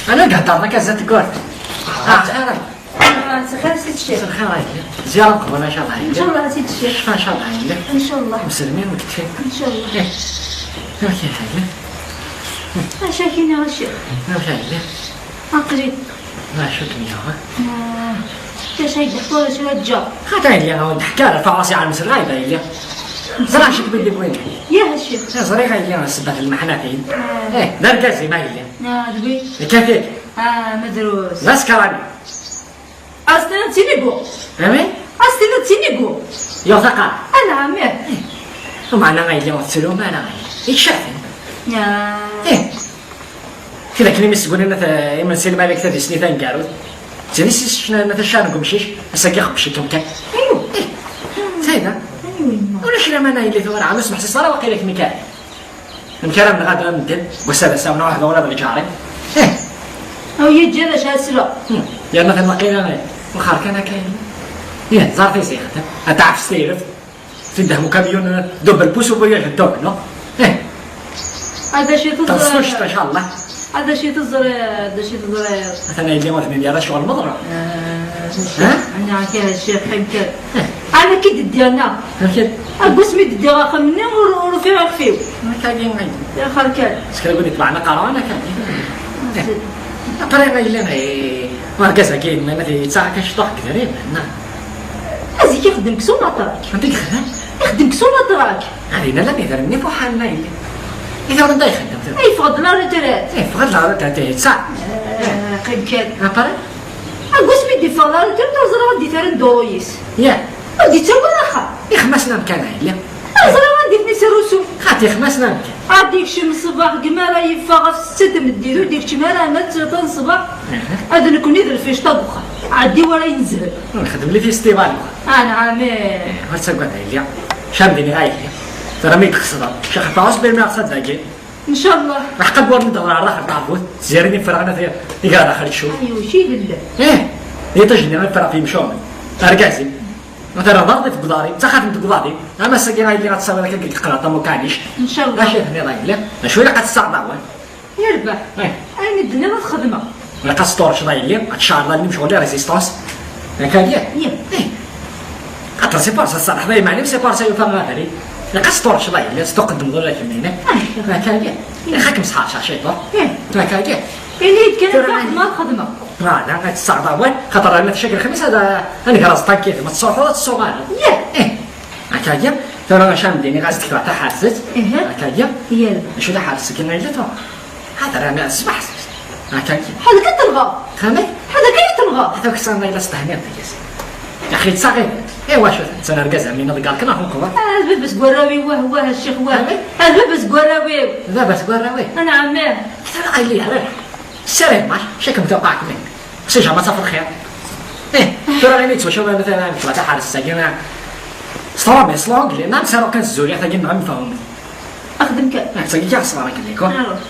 أنا قاعد أعطيك أزات كورت. آه، خير. آه، خير سيد الشيخ. خير عليك. زيارة مقبولة إن شاء الله. إن شاء الله سيد الشيخ. إن شاء الله عليك. إن شاء الله. مسلمين وكتفين. إن شاء الله. إيه. ما كاين حاجة. ما شاكين يا شيخ. ما كاين حاجة. عقلي. ما شكرا يا رب. آه. Acu ay d-teḥkiḍ, acu ay d-ǧǧeɣ? Xaṭi, yelli, ur d-ḥki ara, fɣas i ɛemmi s lɣayba, yelli. Ẓriɣ acu k-id-iwwin. Yah, a ccix. Eh, ẓriɣ, yelli, ssebbat lmeḥnatin. Ah. Eh, d argaz-im, a yelli. Ah, d wi? Nekk-ak-id. Ah, ma drus. D askeṛ-nni. As-tiniḍ d tinigu. Amek? As-tiniḍ d tinigu. Yuɣ taqqar. Anɛam, ih. Eh. Meɛna, a yelli, ur tettrum ara, a yelli. Ikcaf. Ah. Eh. Tidak kan imi sguni imensi Lmalik tadist-nni taneggarut. D tin i s-yessecnan taccar n umcic, ass-agi xebbec-ikem kan. Aywa. Eh, tayda. Aywa, yemma. Ulac laman a yelli tura, ɛni ur smeḥsis ara waqila kemm kan. Amek ara nɣad medden, wass-a d ass-a, nruḥ d awlad n lǧar-im. Eh. Aw, yeǧǧa d acu ara sleɣ. Hmm. Yerna tan waqila, eh, wexxer kan akka yelli. Ih, ẓer tizixet, ad tɛefs tayret. Tindeh ukamyun, eh, double pouce u voyage de double, non? Eh. Ad acu teẓriḍ? Taṣuct, in ca Allah. Ad acu teẓriḍ, ad acu teẓriḍ? Atan a yelli ur tebnim ara ccɣel meḍra. Eh? Ana akka ccix, qim kan. Eh. Ana ki d-ddiɣ, neɣ? Akken? Aggus mi d-ddiɣ axxam-nni, ur, ur ufiɣ ixef-iw. Akka i d-nɣi. Yaxer kan. Sekra win iṭebɛen aqerɛan, akka. Après, ma yellan, eh, argaz-agi, ma yettaɣ akka ciṭuḥ deg idrimen, neɣ? Azik ixeddem deg Sonatrach. Anda i yexdem? Ixeddem deg Sonatrach. Ɣer yina llan idrimen ifuḥan, ma yelli. Idrimen anda ixeddem tura? Yeffeɣ-d la retraite. Yeffeɣ-d la retraite, yettaɣ. Eh, qim kan. Après? Aggus mi d-iffeɣ la retraite, ur ẓriɣ anda i terra dduṛu-is. Yah. Ur d-yettawi ara axxam. Ixemmasen amkan, a yelli. Ur ẓriɣ anda i ten-isrusu. Xaṭi, ixemmasen amkan. Ad d-ikcem ṣṣbeḥ, deg mi ara yeffeɣ ɣef ssetta tameddit, ur d-ikcem ara ama d tlata n ṣṣbeḥ. Aha. Ad nekni d lficṭa deg uxxam. Ɛeddi wara yenzehel. Nxeddem li festival. Anɛam, ih. Ur ttagad a yelli. Cam dini a yelli. Tura mi d-tqesdeḍ. Cix Faṛus, belmi ɣas ad dagi. Ncallah. Aḥeqqa n war mi d-ɣer daxel tɛebbuḍ. Tiziri mi ffreɣ ana tigar daxel tcuf. Aywa, ci lella. Ih. Iṭij-nni i ffreɣ f yimcumen. Argaz-im. Ma terra daɣ di tegḍarin, d taxatemt n tegḍarin. Ama ass-agi a yelli ad tsawiḍ akka deg teqraḍ am ukanic. Ncallah. Acu i tenniḍ a yelli? Acu ilaq ad tesseɣ d awal? Yerbeḥ. Eh. Ayen i d-tenniḍ ad t-xedmeɣ. Ilaq ad tesṭurceḍ a yelli, ad tceɛreḍ allen-im ccɣel i résistance. Akka yya? Yya. Eh. Xaṭer c'est pour ça tserrḥeḍ i yiman-im, c'est pour ça yufa abrid. Ilaq ad tesṭurceḍ a yelli, ad s-tuqeddmeḍ ula d kemmini. Ah. Akka yya. Yya. Ilaq ad kem-sḥerceɣ ciṭuḥ. Yya. Akka yya. Ini-d kan akka ma xedmeɣ. Voilà, ad tesseɣ d awal, xaṭer rnat cak lxmis ad, ad nger aẓeṭṭa n kif, ma tesruḥeḍ ad tessuɣaleḍ. Yya. Eh. Akka yya. Tura acu am dini ɣas d-kteɣ taḥerset. Ihi. Akka yya. Yya. Acu taḥerset kan ay la tura? Hada rana ṣṣbeḥ. Akka yya. Hada kan telɣa. Xamay? Hada kan telɣa. Hada ksan la ila stehniḍ deg-s. Ya axi tsaɣi. Iwa acu, tsan argaz am ina deg arkan aḥuqba. Ah, baba-s gwarrawi, wah, wah, a ccix, wah. Xamay? Ah, baba-s gwarrawi. Baba-s gwarrawi. Ana ɛemmi. Hada la ili ara. Ssarameɣ, cakem tewqeɛ-kem-id. Si jamais ad tafeḍ xir. Eh, tura imi yettwacaw, ma tara, tebɣa taḥerst-agi, ma s tṛumi, s l'anglais, ma nsaru kan zzuliɣ tagi, nɣa mfehum. Axdem kan. Eh, tagi kan ṣṣber akken ikun. Aruḥ.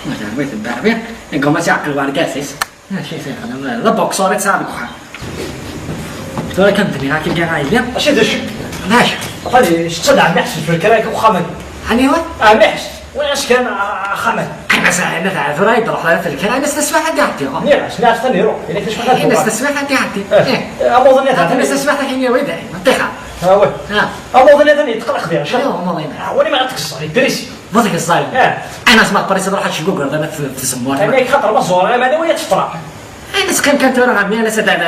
Ma tɛewwi tebbeɛbi, iguma s iɛeqqel wargaz-is. Acu i t-ixdem? D aboksur i tesɛa deg uxxam. Tura kan bniɣ akken kan a yelli. Acu d acu? D acu? Aql-i, ttadɛen iḥsel f lkra deg uxxam-agi. Aniwa? Ah, miḥs. Walac kan, a-, axxam-a. Ayen as, ayen as, tura i d-ruḥ ara telkar, ayen as taswiɛt ad d-iɛeddi. Nniɣ-as, nniɣ-as ad iruḥ, yella taswiɛt ad d-iruḥ. Ayen as taswiɛt ad d-iɛeddi. Eh, eh, amuḍin atan. Ayen as taswiɛt ad d-iɛeddi, ṭṭixa. Ah, oui. Ah. Amuḍin atan yetqelleq diɣ. Ayo, amuḍin. Ah, wani ma ad tkeṣṣer, Idris. Ḍiɣ ẓẓay. Eh. Ayen as ma tpariseḍ ruḥ ad tceggugeḍ ama f-, f tzemmurt. Amek xaṭer ma ẓẓureɣ iman-iw ad teṭṭra. Ayen as kan kan tura ɣer mi ayen as ad, ad,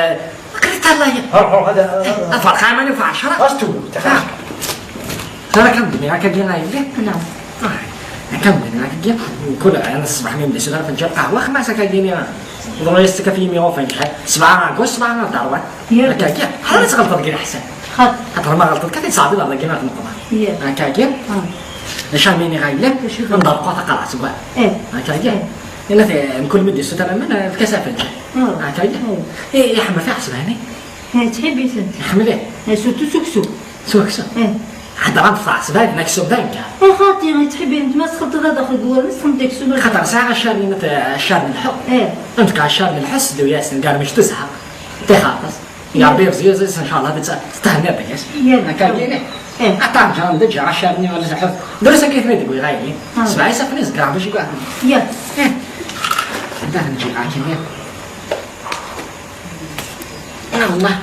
aql-i ṭṭalayen. Ruḥ, ruḥ, ad, ad, ad. Aferq aman uf ɛecra. As tu, taxax. Ah. Tura kan d-nniɣ akka gin a yelli. Naam. Ah. Akka d-nniɣ akka gin. Kul ayen ṣṣbeḥ mi nebda s tura fenǧal qahwa xmas akka gin. Ḍru-yas tika fi yimi ɣur fenǧal. Sebɛa aɣus, sebɛa ɣer darwan. Yir. Akka gin. Ḥala tɣelṭeḍ gin ḥsan. Xaṭ. Xaṭer ma ɣelṭeḍ kan, ad tesɛeddiḍ ar dagi ad tneṭḍeḍ. Yir. Akka gin. Ah. D acu am iniɣ a yelli? D acu? Ad nḍerqu taqerɛet seg wa. Eh. Akka gin. Eh. Yenna-t, eh, mkul mi d-yessuter aman, eh, efk-as afenǧal. Ah. Akka gin. Eh. Eh, iḥemmel tiɛesbanin. Eh, ttḥibbi-tent. Iḥemmel-it. Eh, surtout s uksum. S uksum. Eh. Ḥedṛent tɛesbanin, aksum d anekkar. Eh, xaṭi, ttḥibbi-tent, ma txelṭeḍ ad daxel deg wawal-nnes, txelṭ aksum. Xaṭer sɛiɣ accaren-inu, eh, accaren n lḥu. Eh. Anta accaren n lḥu s dduya-s, ngar mec tuzha. Tixaṭ-as. Yya. Rebbi yeẓẓi-, yeẓẓi-, inchallah, ad tt-, tetthenniḍ deg-s. Yya. Akka yini. Eh. Aṭṭan ǧan d ǧa acarni wala zaḥef. Drus akka i ten-id-wwiɣ ayen. Ah. Sebɛa isafni zegreɣ bac i waḥed. Yya. Eh. Anda ten-ǧǧiɣ akken ya. Ya Allah.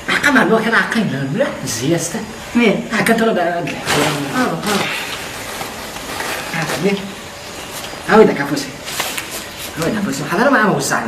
Aḥqa meɛna kan aɛqil mliḥ, zzi-yas-ten. Eh. Akka tura d, d, ah, ah. Ah, mliḥ. Awi-d akka afus-ik. Awi-d afus-ik. Ḥader ma am wessaɛ.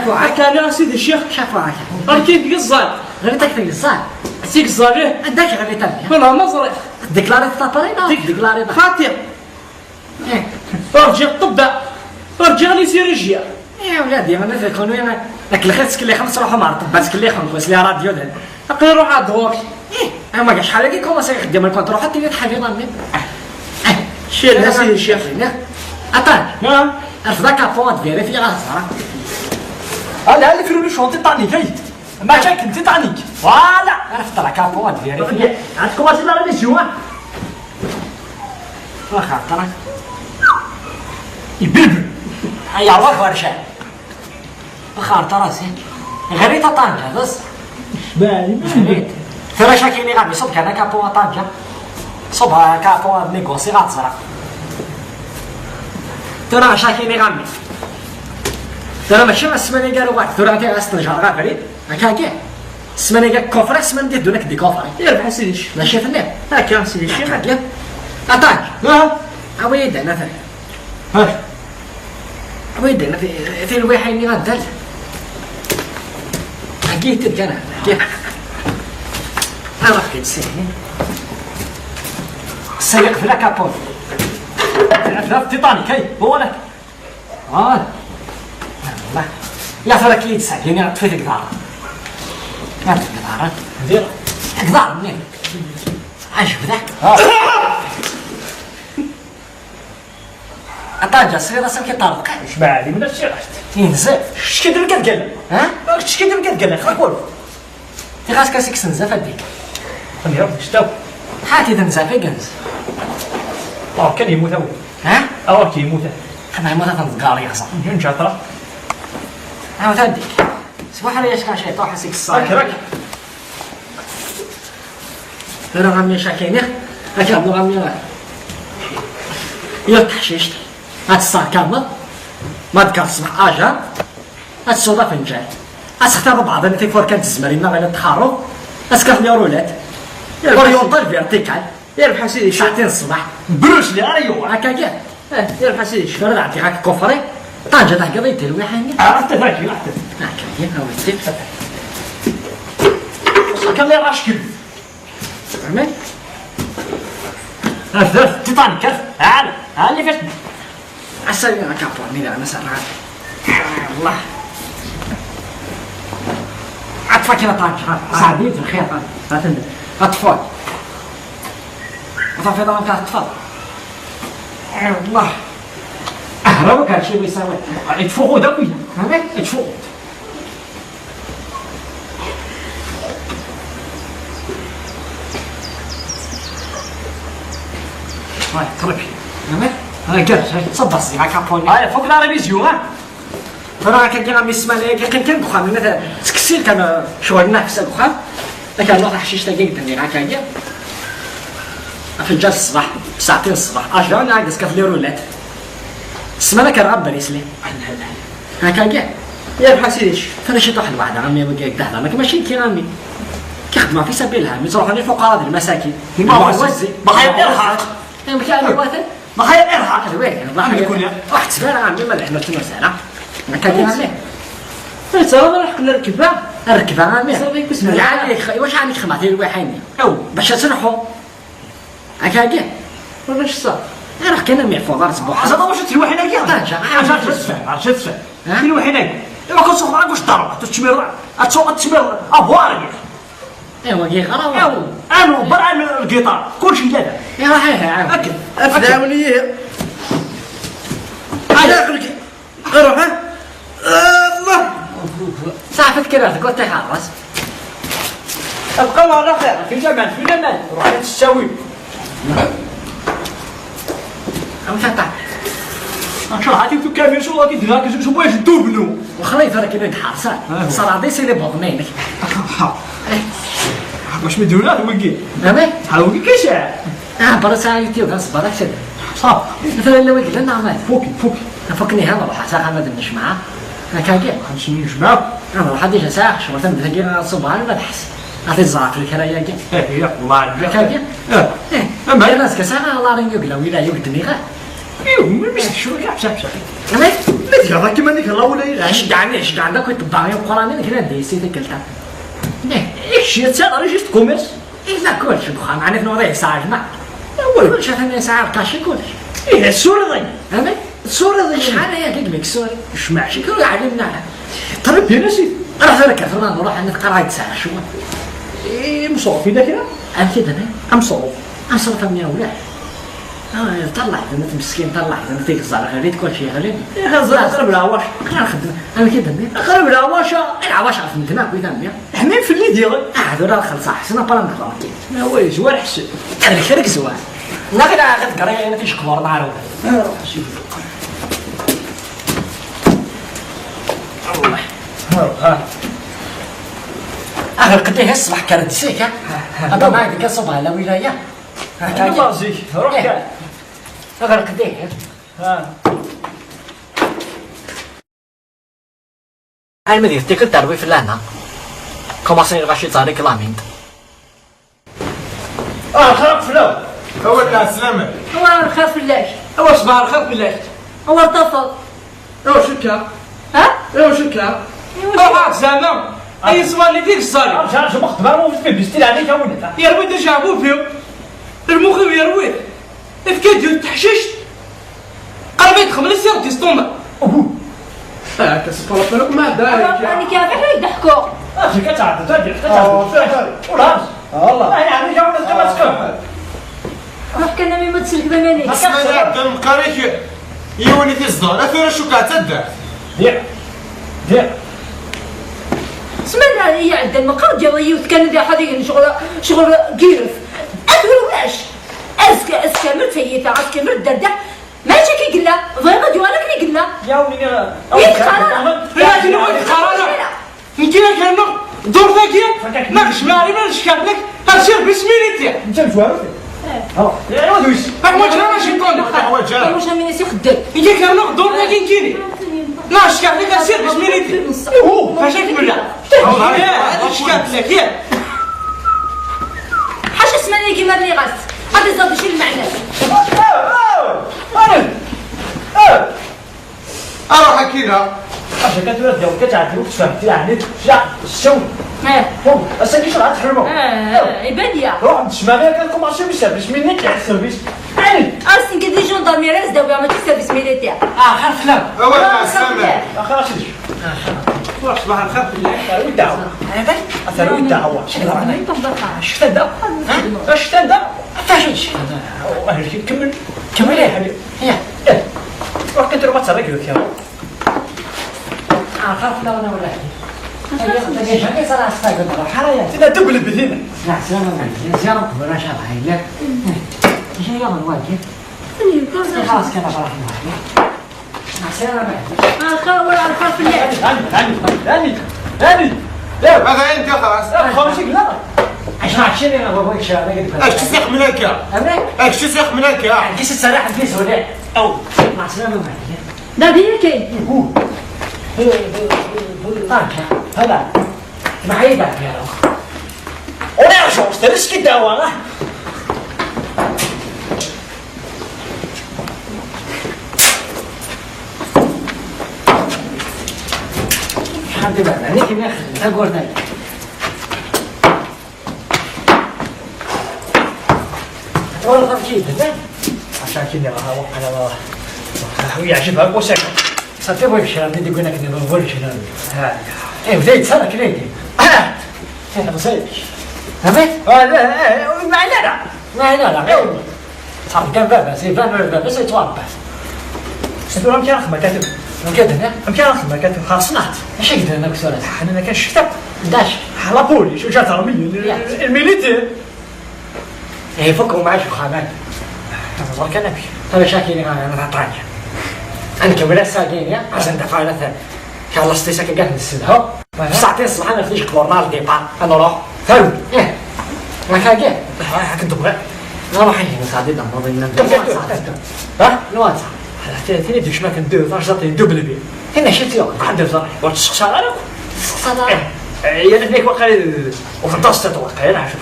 Cafuɛa. Akka, a sidi ccix. Cafuɛa. Ar kin tgeẓẓal. Ɣer tak tgeẓẓal. Tgeẓẓal, ih. Anda-k ɣer Italya? Wala ma ẓriɣ. Deklariḍ taparina? Dek-, deklariḍ. Xaṭi. Eh. Ur ǧǧiɣ ṭṭebba. Ur ǧǧiɣ li sirujya. Eh, ولادي، أنا في الكونوي، أنا لك الخير تسكلي خمس روحهم على الطبة، تسكلي خمس، وسلي راديو دهن. Aql-i ruḥeɣ-d ɣur-k. Eh, أما شحال هكي كومونسي يخدم الكونترو، حتى يتحلي ضامن. Cella, a sidi ccix. Attends. Rfed akapu ad vérifier ɣer ẓra. Ala, ala, fruluchon Titanic, ay. Mačči akken Titanic. Voilà. Rfed akapu ad vérifier. Għad tkomansi la révision, ah. Axaṭer. Ibilbel. Ay, yerwa ɣer cay. Axaṭer, a sidi. Ɣer-it a Tanja, bas. Ɣer-it. Tura cakini ɣer-i, ṣub kan akapu a Tanja. Ṣub akapu ad négocier ɣer ẓra. Tura cakini ɣer-i. Tura mačči ssmana i gar uɣal. Tura ati as-tenjeṛ ɣer abrid. Akka, akka. Ssmana-agi kufri, ssmana di ddunit di kufri. Yerbeḥ a sidi ccix. Mačči tenniḍ? Akka a sidi ccix. Akka. Aṭaj. Ah. Awi-d ana ta. Ha. Awi-d ana ti-, tilwiḥin-nni ad dal. Agi tedgana. Agi. Ara kin sini. Sayeq fla kapot. Fla Titanic, ay, voilà. Ah. Allah. La tura ki d-sɛedini ṭṭef-it deg iḍarren. Ṭṭef-it deg iḍarren. Deg iḍarren-nni. Ɛjeb da. Aṭaǧa, sriɣ-as amek iṭerḍeq. Jmaɛ, di mnafsi ɣast. Inzef. Kečč kan d gala. Ha? Kečč kan d gala, xaqul. Tiɣas kasi kksen zaf addik. Xemyar, kečč taw. Ḥati d nzaf i yenz. Awak kan yemmut awal. Ha? Awak yemmut. Xemma yemmut ad t-nẓeggṛ yeɣẓa. Yunǧa ṭra. Awat addik. Swaḥ ara yacka cayṭuḥ a seg ṣṣayr. Akrak. Tura ɣammi cakini. Akka ɣammi ɣammi. Yiwet teḥcict. Ad tesserkameḍ. Ma d-kker ṣṣbeḥ aja. Ad tessuḍ afenǧal. Ad textireḍ beɛḍ n tifurka n tzemrin neɣ ila txaruḍ. Ad tefkeḍ les roulettes. Horizontal, vertical. Yerbeḥ a sidi. Saɛtin ṣṣbeḥ. Bruce li ara yuɣal. Akka kan. Eh, yerbeḥ a sidi. Tura ad ɛeddiɣ akka kufri. Ṭaǧa, theggiḍ-iyi-d talwiḥin-nni? Ah, ata dagi, ata. Akka kan, a wi-tt-id. Kan li rackel. Amek? Ar zdat, Titanic, ar, ar, ar, li fes. Ass-a, akka, pour mi d-, ass-a, Allah. Aṭṭef akin a Ṭaǧa, ha. Saɛdit lxir, ha. Aten-, aṭṭef. Ad tafeḍ amek ara teṭṭfeḍ. Allah. Ahraw akk ar ciwi sawal. Itfuɣu d akk iya. Amek? Itfuɣu. Ouais, très bien. Amek? Regarde, ça va, c'est la capone. Ah, il faut que la révision, hein. Tura akka kan a mi ssmana-agi, qqim kan deg uxxam, ma ta-, ttkessil kan, eh, ccɣel-nneɣ ḥess deg uxxam. Ad k-rnuɣ taḥcict-agi i k-d-nniɣ akka-agi. Afenǧal ṣṣbeḥ, saɛtin ṣṣbeḥ, ajdar neɣ ad s-kaf les roulettes. Ssmana ad k-rnuɣ abrisli. Akka-agi. Yerbeḥ a sidi. Tura ciṭuḥ lweɛda, a mmi, wagi ad k-d-heḍṛeɣ, nekk mačči nekki, a mmi. Ki xeddmeɣ fi sabil lham, mi ttruḥun lfuqara d lmasakin. Di ma wazzi. Baxa irḥaq. Amek armi waten? Ma xayr irḥaq. Ad win, Allah. Amek yakun ya? Ruḥ ttbara, a mmi, ma d ḥna ur ttnus ara. Akka di, a mmi. Ur ttara ara ḥeqq n rrekba. Rrekba, a mmi. Ẓer ikkus. Lɛali, iwacu ɛni txemmeḍ tilwiḥin-nni? Aw. Bac ad telḥu. Akka-agi. Ulac ṣṣeḥ. Ruḥ kan, a mmi, fuḍ ar ttbuḥ. Ẓer wacu tilwiḥin-agi? Ṭaǧa, ṭaǧa, ṭaǧa, ṭaǧa, ṭaǧa. Ha? Tilwiḥin-agi. Iwa kan suxeḍ, acu ddreɣ? Ad teččmireḍ, ad tuɣ ad teččmireḍ. Abuar-nni. Iwa, yeɣra wa? Iwa, anu, bar anu lgiṭar. Kulci yella da. Iwa, ha, ha, ha. Akken. Ad tɛawen-iyi. Ay. Daxel ki-, ruḥ, ha? Allah. Saɛfet kra, tgul tiḥerras. Abqa wala xir. Fi zaman, fi zaman. Ruḥ, ad tessawim. Am tata. Acu, ḥatif tu kamil, su waki dina, kisu, su bwaj dubnu. Waxla yefra kina deg ḥarsan. Ah. Ṣaraḍ-is ili buḍni-inek. Bac mi d-yura, wigi. Amek? Ha, wigi kica. Ah, bara sɛa YouTube, ha, ṣber aksad. Ṣaf. Mithla illa wigi, llan neɣ ma? Fuki, fuki. Fuki, niha, ruḥ, s axxam ad nnejmaɛ. Akka-agi. Xemsin n jmaɛ. Ah, ruḥ, ad iǧa sɛa, ccɣel tameddit-agi, ad ṣubbeɣ, ad ḥess. Ad iẓer ɣef lekra-agi. Eh, ya, Allah. Akka-agi. Eh. Eh. Aman. Yerna azekka sɛiɣ aɣlarin yugla wila yugdni ɣer. Iw, mi, mi s-tecceḍ akka, ḥbes, ḥbes. Amek? Ma tgiḍ akka iman-ik, Allah ula yelɛan. Ceggɛen, ceggɛen akk iṭebbaɣ imeqqranen kra n deg-s i tikkelt-a. Neh. Ikci, d tiɣri, juste commerce. Illa kullec deg uxxam, ɛni tnuɣ deg yesɛa gma? Awal. Kullec atan yesɛa lkaci, kullec. Ih, tsuriḍ-iyi. Amek? Tsuriḍ-iyi. Acḥal aya deg mi k-tsuri? Jmaɛ. Cikkeɣ ur ɛlimen ara. Très bien, a sidi. Ruḥ tura kker tura nruḥ, ad nefk ara yetteɛra cwiṭ. Eh, amṣurf, yella kra? Amek i d-nniɣ? Amṣurf. Amṣurf am yawla. Ah, ṭalleɛ ddunit meskin, ṭalleɛ ddunit i yeẓẓar ɣer-i, d kulci ɣer-i. Eh, ẓer, aqreb leɛwac. Aqreb xeddem, amek i d-nniɣ? Aqreb leɛwac. Leɛwac ɣef medden akk, i d ammi. Ḥmin fell-i diɣen. Ah, tura ad xellṣeɣ, ḥsen apara n kbanki. Ma wa yezwar ḥsen. Ad kra yezwar. Neɣ ila ad gariɣ ayen ticekbar neɣ ara. Ah, ruḥ, sidi. Allah. Ah, ah. Aɣ lqedd ihi ṣṣbeḥ kker-d zik, ha? Ah, ah. Aba ma yedka ṣṣbeḥ la wilaya. Ah, zik, ruḥ kan. Aɣ lqedd ihi. Ah. Alma di tikkelt terwi fell-aneɣ. Commencer lɣaci d taréclamint. Ah, xraq fell-aw. Awal n ɛeslama. Awa, xir fell-ak. Awa, ṣbeḥ xir fell-ak. Awa, tafeḍ. Awa, cukka. Ha? Awa, cukka. Awa, zeɛma. Ay, ṣṣwani di ẓẓali. Ah, jar, jar, xdem ara ufti bisti la lika wala. Yerwi-d ajeɛbub-iw. Lmux-iw yerwi. Efk-d yiwet teḥcict. Qrib ay d-xemla siɣ d-isṭuma. Uhu. هكا سبحان الله، ما داير. أنا كيف أحنا يضحكوا؟ اجي كتعدى تاجي كتعدى. ولا والله يعني جاونا كما تكون. روح كان ما تسلك ذا ماني. اسمع يا عبد المقاري، يوني في الزهر اثير شو كاتدار. ديع ديع. سمعنا هي عند المقر ديال يوث كان ذي حد شغل شغل كيرف. أدري ولاش؟ أزكى أزكى مرت هي تاع أزكى مرت دردة. ماشي كي قلنا، ضيغة ديالك اللي قلنا. يا ولي وين قرارنا؟ لا شنو وين قرارنا؟ نجي لك هنا دور ذاكي. ما كش ماري ما نشكر لك. هالشير بسميليتي. انت متوارث. يا ودويش. هاك ما جرى ماشي نقول. هو جا. واش من يسي خدام؟ نجي لك هنا دور ذاكي نجيني. ما نشكر لك هالشير بسميليتي. هو فاشك ملا. يا هذا شكات لك يا. حاجة اسمها لي كيما اللي غاس. هذا زاد شي المعنى. اروح اكينا. اش كتبدا ديال كتعرفي وقت فهمتي يعني لا الشو. اه هو اصلا كيش راه تحرموا. اه يبان ليا. روح عند الشمال كان كوماسي بالسيرفيس مني كاع السيرفيس. عين. اصلا كي دي جوندارمي راس دابا ماشي سيرفيس ميليتير. اه خاف لا. اوا سامع. اخر شي. واش صباح الخير بالله. وي دعوه. هذا اثر وي دعوه. شكرا عليك. شفت هذا؟ شفت هذا؟ حتى شي شيء. والله شي كمل. كمل يا حبيبي. يا. وقت انت ما تصرك يا. اخاف لا انا ولا حاجه. هي صراحه استاذ الروح حرايا. اذا دوبل بدينا. لا سلام عليكم. زيارة كبرى شرحي لك. ايش هي الواجب؟ خلاص كذا فرح. سلام عليكم. اخا ولا اخا في الليل. هاني هاني هاني هاني. لا هذا انت خلاص. خمسين لا. عشان عشرين انا بقول شيء انا قلت. اش تسيق ملاكا؟ امرك. اش تسيق ملاكا؟ كيس السراحه في زولة. او. مع السلامه معايا. دابا هي كاين. طاقه هلا. معايا دابا يا رب. ولا شو استرس كده والله. شحال دابا عليك ما خدمتها كورتاي. والله كيف ده؟ عشان كذا ها وقع على الله. ويعجبها وسكت. صافي بغيت شي غادي يقول لك نبغى نقول شي غادي. ها. ايه بديت صار كريدي. اه. ايه غزيت. فهمت؟ اه لا لا ما لا لا. ما لا لا. صافي كان بابا سي فان ولا بابا سي توان بابا. سيدو راه كان خدمه كاتب. كاتب ها؟ كان خدمه كاتب خاص نات. اش يقدر انا بسؤال؟ انا ما كانش شفت. داش. على بولي شو جات رمي. الميليتير. ايه فكوا معاش وخامات. برك انا مشي. انا شاكيني انا نعطاني. انا كبر ساكيني عشان دفع على ثاني. ان شاء الله ستيسا كي قاعد نسدها. ساعتين الصباح انا فيش كبرنا الديبار انا روح. فهم. ايه. ما كان كيف. هاك انت بغيت. لا روح هنا ساعتين دابا ما بينا. ها؟ نوات. ثاني دوش ما كان دو فاش زاتي دوبل بي. هنا شتي عندي زرع. وتسخسر انا. سقسطة. يا ليك واقع. وفي الدار ستة واقع انا عارف.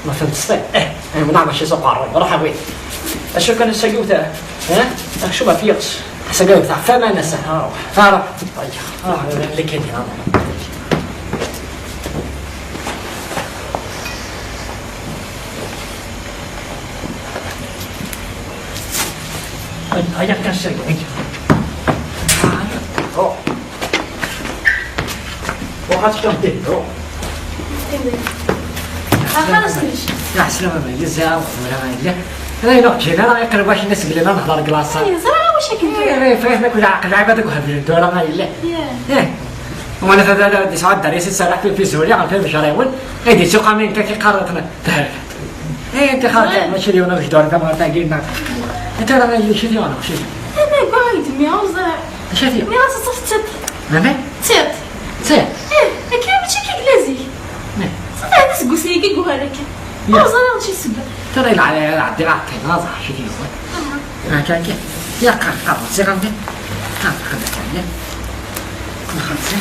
ما فهمت الصين. ايه. ايه نعم شي سوق عرب روح وين؟ اشوف كان السيوف تاع. ها؟ شو ما فيقش. سيوف تاع فما نسى. ها روح. ها روح. طيب. ها روح. اللي كاين هنا. هيا كان السيوف. روح. وخاص كم تهدو. خلاص نمشي. لا سلامة ما يزا ولا ما يلا. انا يلوق جينا راه يقرب واش الناس اللي ما نهضر كلاصه. اي زرا واش كنت. اي فاش ما كل عقل عبادك وهبل الدوره ما يلا. ايه. وانا في هذا دي سعود داري ست ساعات في في زوري عارفين باش رايون. اي دي سوق من كي قررتنا. تعرف. اي انت خاطر ماشي اليوم مش دور انت ما تاقينا. انت راه شي اليوم شي. انا قاعد مي عاوزه. شافي. مي راسي صفت ست. ماما؟ ست. سير. ايه كي ماشي كي كلازي. صافي هذا سقوسي كي قوها لك. عاوزه انا شي سبه. ترى لا لا لا عدي عطي ناظر شي ديال. ها كان كي. يا قهر قهر سير عندي. ها خدك عليه. خمسة.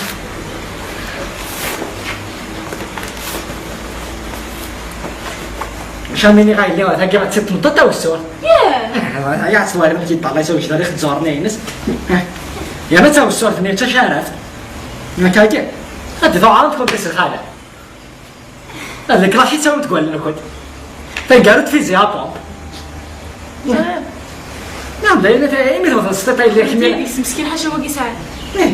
شاميني غايلي هذا كي غتسيب تنطط او السور. ياه. يا سوالف ما تيطلع يسوي شي تاريخ تزورني ينس. يا ما تسوي السور ثني تشارات. ما كاكي. غادي ضوعان تكون بس الخاله. هذيك راه شي تساوي تقول لنا كنت. تنقالوا تفيزي ابون. نعم لا الا الا ما تبغى تستطيع اللي كمية. مسكين حاجه هو كيساعد. ايه.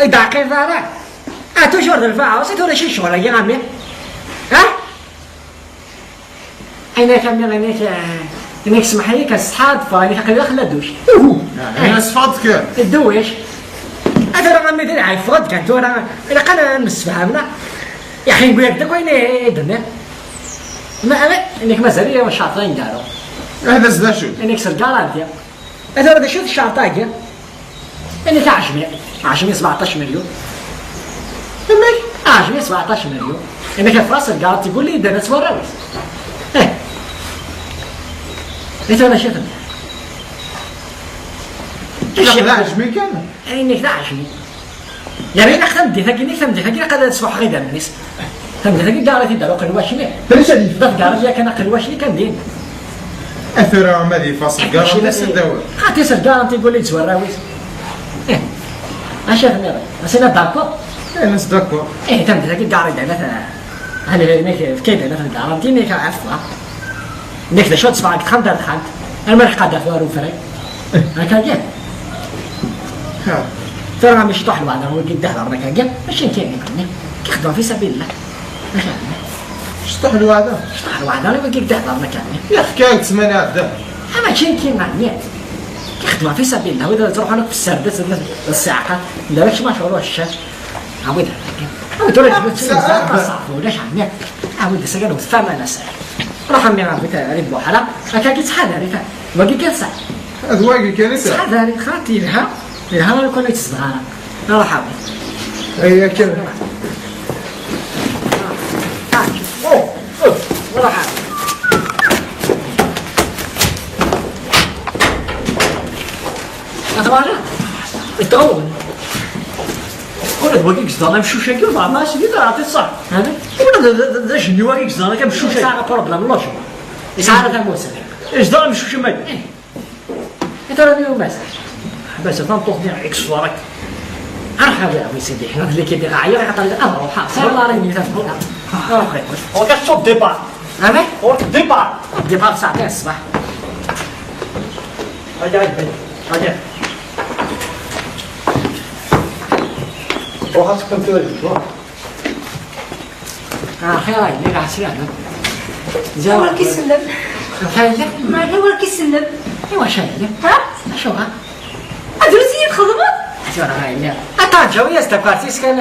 Ur d-ɛqileḍ ara? Ah, toujours d lfaɛus, i tura ci ccɣel-agi a mmi? Ha? Ɛinak a mmi, ɛinak, ah, ɛinak, smeḥ-iyi kan, ṣṣeḥḥa ad ffɣeɣ, ɛinak aql-i daxel la douche. Uhu! Ɛni ṣfeḍ kan? Dduc. A tura a mmi, d lɛib, ffeɣ-d kan tura, ilaq ad nemsefham, neɣ? Yaxi newwi-yak-d akk ayen i d-nniɣ. Ma, a mmi, ɛinak mazal-iyi ccerṭ-a n garu. Hada s d acu? Ɛinak s lgaranti. A tura d acu-t ccerṭ-agi? Ini-k aɛjmi, aɛjmi sebɛṭac milyun. Amek? Aɛjmi sebɛṭac milyun. Ini-k afras lgarat igulli yeddan s warraw-is. Eh. I tura acu tenniḍ? Ilaq d aɛjmi kan. Ini-k d aɛjmi. Yerra-yi-d tameddit-agi, ini-k tameddit-agi ilaq ad sfuḥeɣ idammen-is. Tameddit-agi garat-id ar uqelwac-nni. Tella d-yefda tgarat yakan aqelwac-nni kan din. A tura ma d ifaṣ lgarat-is ad d-awiɣ. Xaṭi s lgarat igulli d warraw-is. Eh, acu tenniḍ? Asina d'accord? Eh, nas d'accord. Eh, tameddit-agi garat-id ar nat, ɛni, ɛni, fka-yi-d ar nat lgarat-nni, ɛni, ɛni, Nek d acu ad tesbeɣ deg texxamt ar texxamt, arma lḥeq ad d-afeɣ ufrag. Akka kan. Ha. Tura mi cṭuḥ lweɛda wigi d-ihḍren akka kan, mačči nekk i iɛemmen. Kixdem fi sabil llah. Akka kan. Cṭuḥ lweɛda? Cṭuḥ lweɛda wigi d-ihḍren akka kan. Yaxk-ak ttmanya ɛeddan. Ha, mačči nekk i iɛemmen. Kixdem fi sabil llah, wid ad ttruḥun akk f sserdasat d ssiɛqa, nderra kečč maca ulac ccan. Awi-d. Awi-d tura jbed ulac ɛemmi. Awi-d asaka d wetfama n asay. Ruḥ a mmi, awi-d, awi-d buḥra. Akka ki ttḥadar-it. Wagi kan sa. D wagi kan i sa. Ttḥadar-it, xaṭi yelha. Yelha ur ken-yettezdeɣ ara. Ruḥ awi-d. Ay, akka. Oh, oh, ruḥ awi-d. Atwala? Iṭṭeɣwen. Ula d wagi yezdeɣ amcuc-agi, ur teɛma asmi teɛti ṣṣeḥ. Ula d, d, d, d ajenniw-agi yezdeɣ amcuc-agi. Yesɛa problem n logement. Yesɛa ara tamusa. Yezdeɣ amcuc am wagi. Eh. I tura mi umaz? Ḥbas, tameṭṭut-nni, iksur-ak. Arḥa, a wi sidi, ḥna d liki diɣ ɛyiɣ, xaṭer ad ruḥeɣ. Ṣṣber la rayni tameṭṭut. Ruḥ, ruḥ. Ur kac ṣṣut départ. Amek? Ur départ. Départ saɛtin ṣṣbeḥ. Hadi, hadi, hadi. Ruḥ ad teqqim tura, ruḥ. Ah, xir, ay, lliɣ ɛsir, ha? Ur k-isellem. Xayla? Ma ur k-isellem. Iwa xayla? Ha? Acu ha? Drus i yi-txedmeḍ? Acu ara xayla? Attends, awi-yas takersi-s kan.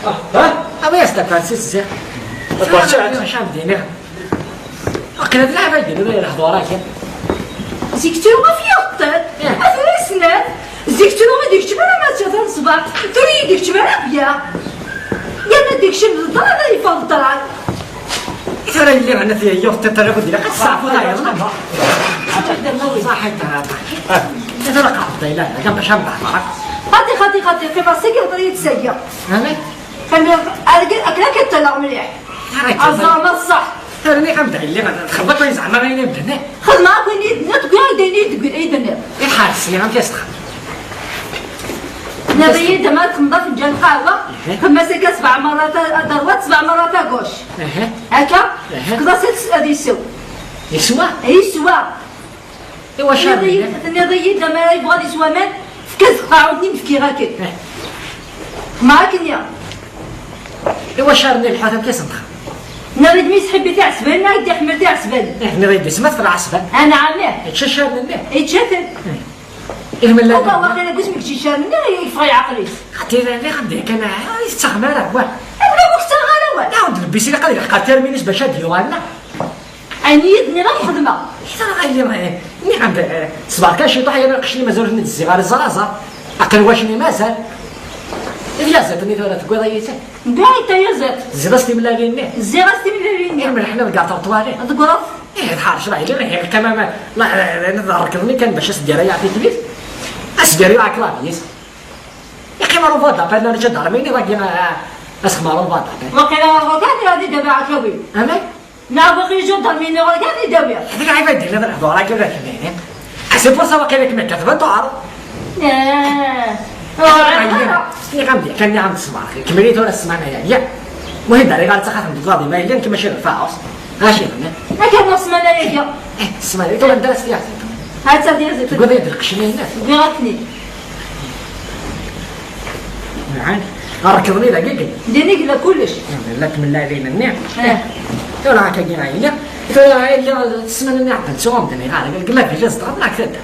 Ah, ha? Awi-yas takersi-s ziɣ. Takersi? Acu am diniɣ? Aql-i d lɛib ay d-nniɣ i lehdur-agi. Zik ttruɣ ɣef yiɣeṭṭen. Eh. A tura yesnan. Zik ttruɣ i d-ikeččem alamma d tlata n ṣṣbeḥ. Tura i d-ikeččem ara bya. Yerna d-ikeččem d ṭṭran, ad yeffeɣ d ṭṭran. Tura yelli ɛna tiyayya ur teṭṭiṭ ara, kud ilaq ad testeɛfuḍ ayeḍ. Ṣaḥit ara. Tura qeɛdeḍ ayla, d bac am beɛmara. Xaṭi, xaṭi, xaṭi, qimeɣ sagi, hḍer-iyi-d sagi. Amek? Akken akka ttalaɣ mliḥ. Aẓar ma ṣṣeḥ. Rniɣ-am-d ɛelli, txedmeḍ akk ayen zeɛma ayen i d-tenniḍ. Xedmeɣ akk ayen i d-tenniḍ, tewwiḍ-d ayen i d-, i d-tenniḍ. Iḥar, sliɣ-am-t-as-txedmeḍ. Tenniḍ-iyi-d ma txedmeḍ afenǧal n lqahwa, xedm-as akka sebɛa merrat a, a droite, sebɛa merrat à gauche. Akka? Fkeḍ-as ad, ad isew. Yeswa? Yeswa. Iwacu? Tenniḍ-iyi-d, tenniḍ-iyi-d, amar yebɣa ad yeswa aman, fk-as taɛunt-nni, m-fkiɣ akken. Eh. Ma akken ya. Iwacu nni lḥut amek i s-nexdem? Tenniḍ-iyi-d mi sḥibbi tiɛesban, ad d-iḥemmel tiɛesban. Eh, tenniḍ-iyi-d isem-as ɣer ɛesban. Anɛam, ih. Yečča ccaren-nni? Yečča-ten. Eh. Ilmella. Uga waqila deg usmi yečča ccaren-nni, yeffeɣ yeɛqel-is. Xaṭi, d, d, d, kan, ah, yettaɣ mara, wa. Ula ur yettaɣ ara, wa. Ɛawed lebbi-s, ilaq ad ileqqer tirmit-is bac ad d-yuɣal, neɣ? Ayen i yi-d-nniɣ ad xedmeɣ. Ḥṣan ɣayli, nniɣ-am-d, eh, ṣber kan ciṭuḥ, yerna lqecc-nni mazal ur ten-id-zziɣ ara, ẓer aẓar. Aqelwac-nni mazal. I tyaziḍt-nni tura tewwiḍ-iyi-tt? Nbiɣ-ak tayaziḍt. Tezziḍ-as timellalin-nni? Zziɣ-as timellalin-nni. Imelḥen deg aṭerṭwari. Deg ureḍ. Ih, tḥerceḍ ɣayli, ih, iqqim ama, la, eh, eh, d rrekḍ-nni kan bac as-d-yerra yeɛṭi-t-is. As-d-yerra yeɛklaḍ-is. Iqqim ar ubaḍapan, ar ǧadarmi-nni dagi, eh, as-xmar ubaḍapan. Waqila ɣer ɣur-k ad d-idabaɛ akawin. Amek? Neɣ waqil ijudarmi-nni ɣur-k ad t-id-awiɣ. Ḥader lɛibad-nni d lehdur-agi ula d nehni. C'est pour ça waqila kem-id-katben tuɛreḍ. Eh, ur ɛriɣ ara. Nniɣ-am-d yakan, nniɣ-am-d ṣṣber. Kemmel-iyi tura ssmana-ya, ya. Muhim, d-rriɣ ar ttaxatem deg uḍaḍi ma yellan, kemm mačči d lfaɛus. Acu yenna? Akka ssmana-ya, ya. Eh, ssmana-ya, tura anda ara s-tyaziḍ? Ha-tt-a tyaziḍt. Tewwiḍ-iyi-d lqecc-nni-inek? Wwiɣ-ak-ten-id. Ɛad, rekḍen-iyi dagi. Din i yella kullec. Llan tmellalin-nni. Eh. Tura akka gina yili. Tura yili ssmana-nni iɛeddan ttuɣ-d-nni ɣer deg la ville zedɣen neɣ tadda.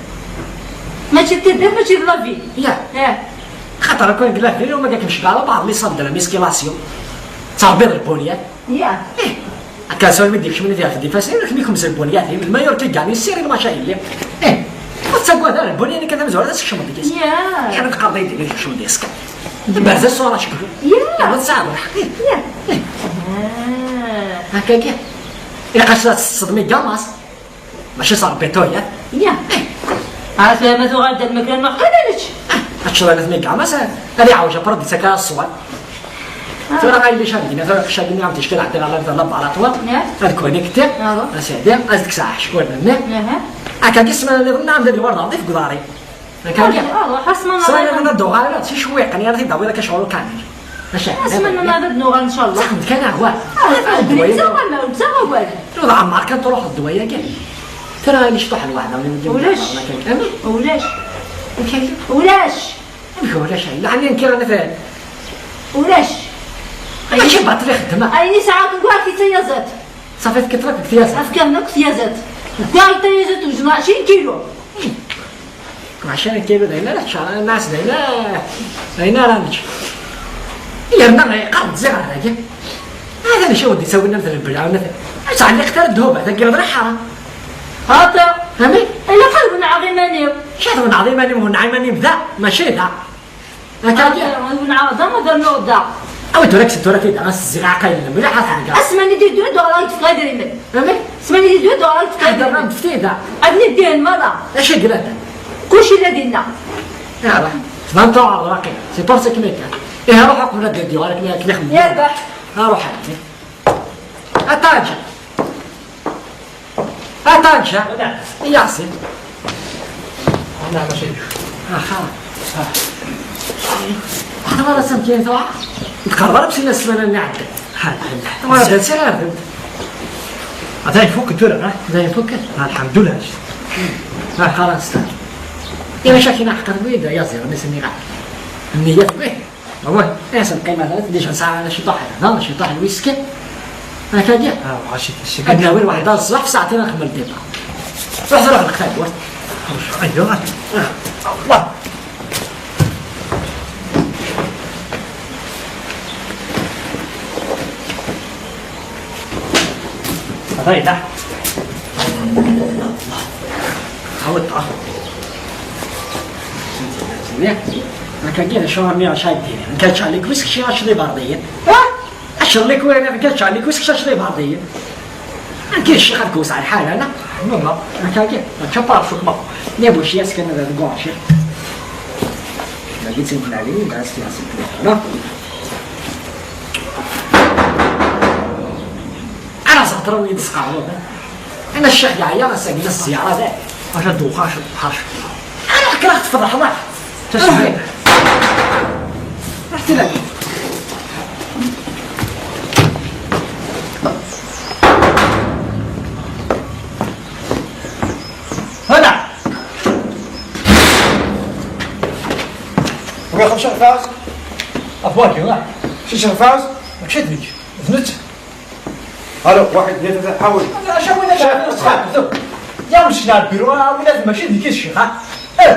Mačči d tadda, mačči d la ville. Ya. Eh. Xaṭer akk deg la ville, uma gak mecgala, baɛḍ les salles de la musculation. Ttṛebbiḍ lbunyat. Ya. Eh. Akka s wami d-ikecmen di ɣef d ifassen, ur kem-ikemz lbunyat-im, lmayur ki gani, ssir i lmaca yelli. Eh. Ur tettagad ara, lbunyat-nni kan tamezwarut ad tkecmeḍ deg-s. Ya. Yeɛni tqerḍ-iyi-d imi tkecmeḍ deg-s kan. Berza ṣṣura ceklu. Ya. Yeɛni tesɛiḍ lḥeqq. Eh. Ya. Eh. Ah. Akka kan. Ilaq-as ad tettseḍ mi gamas. Mačči s Ṛebbi tuyat. Ya. Ɛad ma tuɣal-d lmakla n Meqqran ad nečč. Ad teččeḍ alat mi yeɛmas, ad iɛawej apṛad yettak ara ṣṣwab. Ah. Tura ɣayli cagina, tura cagina am teckel ɛeddi ɣer la laboratoire. Ya. Ad connecté. Ah. A sidi, ad kkseɣ aḥeckul-nni. Aha. Akka ssmana nniḍen nɛam d lwar d aḍif deg uḍar-i. Akka. Ruḥ, ruḥ, ssmana nniḍen ad d-uɣaleɣ, si cwiq, ni ara t-id-tawiḍ akka ccɣel kamel. Maca. Asma nniḍen ad nuɣal, ncallah. Saxemt kan awal. Ah, d ddwaya. Ur d ɛemmar kan truḥeḍ ddwaya kan. Tara ayen cṭuḥ lwaḥda. Ulac. Amek? Ulac. Amek? Ulac. Amek ulac? Lɛali nekki ana fad. Ulac. Mačči baṭel ixeddem. Ayen yesɛa deg waḥd tyaẓat. Safi tkiṭ akk tyaẓat. Afkan akk tyaẓat. Deg waḥd tyaẓat wezneɣ ɛecrin kilu. Ɛecrin kilu d ayen ara teččar, nnas d ayen ara, d ayen ara nečč. Yerna ɣer yeqqar-d ziɣ ar dagi. Hada mačči ur d-ittawin am tlebbla, am tlebbla. Ur ttɛelliqet ara ddhub, hada deg iɣder ḥaram. Xaṭi. Amek? Ilaq ad wenɛeɣ iman-iw. Acu ad wenɛeḍ iman-im, wenɛeɣ iman-im da, mačči da. Akka. Xaṭi, ad wenɛeɣ da, ad rnuɣ da. Awi tura kkes tura tida, as-zziɣ aɛqayel-nnem, mliḥ ad t-nga. Asma-nni d-iddu ad d-uɣaleɣ ad d-fkeɣ idrimen. Amek? Asma-nni d-iddu ad d-uɣaleɣ ad d-fkeɣ idrimen. Ad d-fkeɣ idrimen. Ad d-nefk idrimen merra. Acu i yellan da? Kullec yella dinna. Ara, tban tuɛreḍ waqila. C'est pour ça que mi kan. Ihi ruḥ qbel ad d-yuɣal akken, akken ixemmem. Yerbeḥ. Ruḥ a ɛemmi. Aṭaǧa. Aṭaǧa. Nɛam. Yasin. Nɛam, a Sidi. Axa. Axa, ara samkin tuɣa. Tqerreb ara bsina ssmana-nni iɛeddan. Ḥal, ḥal. Tura d ansi ara rren? Atan ifuk tura, ha? Atan ifuk? Ha, lḥemdullah. Ha, xalas. Ira cakina ḥqan wid, ya ziɣ, mi s-nniɣ. Nniyat wih. Awah. Asa nqim ata, déjà nesɛa ciṭuḥ hada, ciṭuḥ lwiski. Akka kan. Ah, mɛaci, ad nawi lwaḥda ṣṣbeḥ, saɛtin ad nxemmel dima. Ruḥ tura ɣleq tawwurt. Aywa. Ah, Allah. Ata yella. Ɛawed, ah. Nekk akka d acu armi acu ay d-tini. Nekk ad ččeɣ lekwaɣeḍ kečč acu d iberḍiyen. Ah! Acu lekwaɣeḍ, nekk ad ččeɣ lekwaɣeḍ kečč acu d iberḍiyen. Nekk d ccix ad k-wesɛeɣ lḥal, ana. Mama, nekk akka, nekk d parfuk, ma. Ni bu ciyas kan ad deg uɛcir. Dagi d tin n Ɛli, d as-t-yasen. Ara s-heḍren yid-s qerrub. Ana ccix yeɛya, ass-agi d zzyara da. Acu ad d-uɣeɣ, acu ad d-uɣeɣ. Ana kkreɣ tfeḍḥeḍ. Taswiɛt. Ruḥ tila. Hana. Ruḥ xemsa xfas. Afwaki, ruḥ. Sisa xfas. Mačči d nekk. D netta. Allo, واحد، اثنين، ثلاثة، حاول. Acu win ad ccix, ttxil-k. Ya, ur ccix ar lbiru, a win ad mačči d nekk i d ccix, ha? Eh!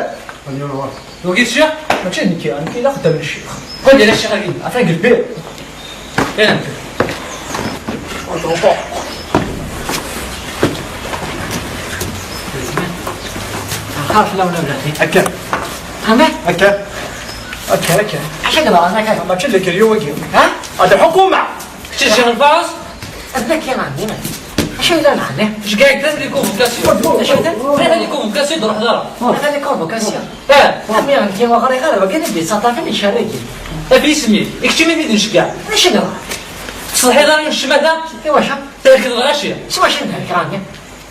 Wagi d ccix? Mačči d nekk, nekk d axeddam n ccix. Xeddi ala ccix-agi, afag lbir. Eh, nekk. Xaf law la blati. Akka. Amek? Akka. Akka, akka. Acu i yeḍran akka? Mačči d legryu wagi. Ha? Ad lḥukuma. Kečč d ccix n Faṛes? Ad nekk i ɛemmi. Acu yellan ɛni? Kečč kay kan di convocation. Acu kan? Kay kan di convocation, d-ruḥ dara. Kay kan di convocation. Eh. Ɛemmi, nekk ur ɣriɣ ara, wagi i d-yettaṭṭafen icerrigi. Af isem-ik, i kečč i mi d-nceggeɛ. Acu yeḍran? Teṣleḥ-it ara i ccmata? Iwacu? Terkeḍ lɣaci. S wacu i d-terkeḍ ɛemmi?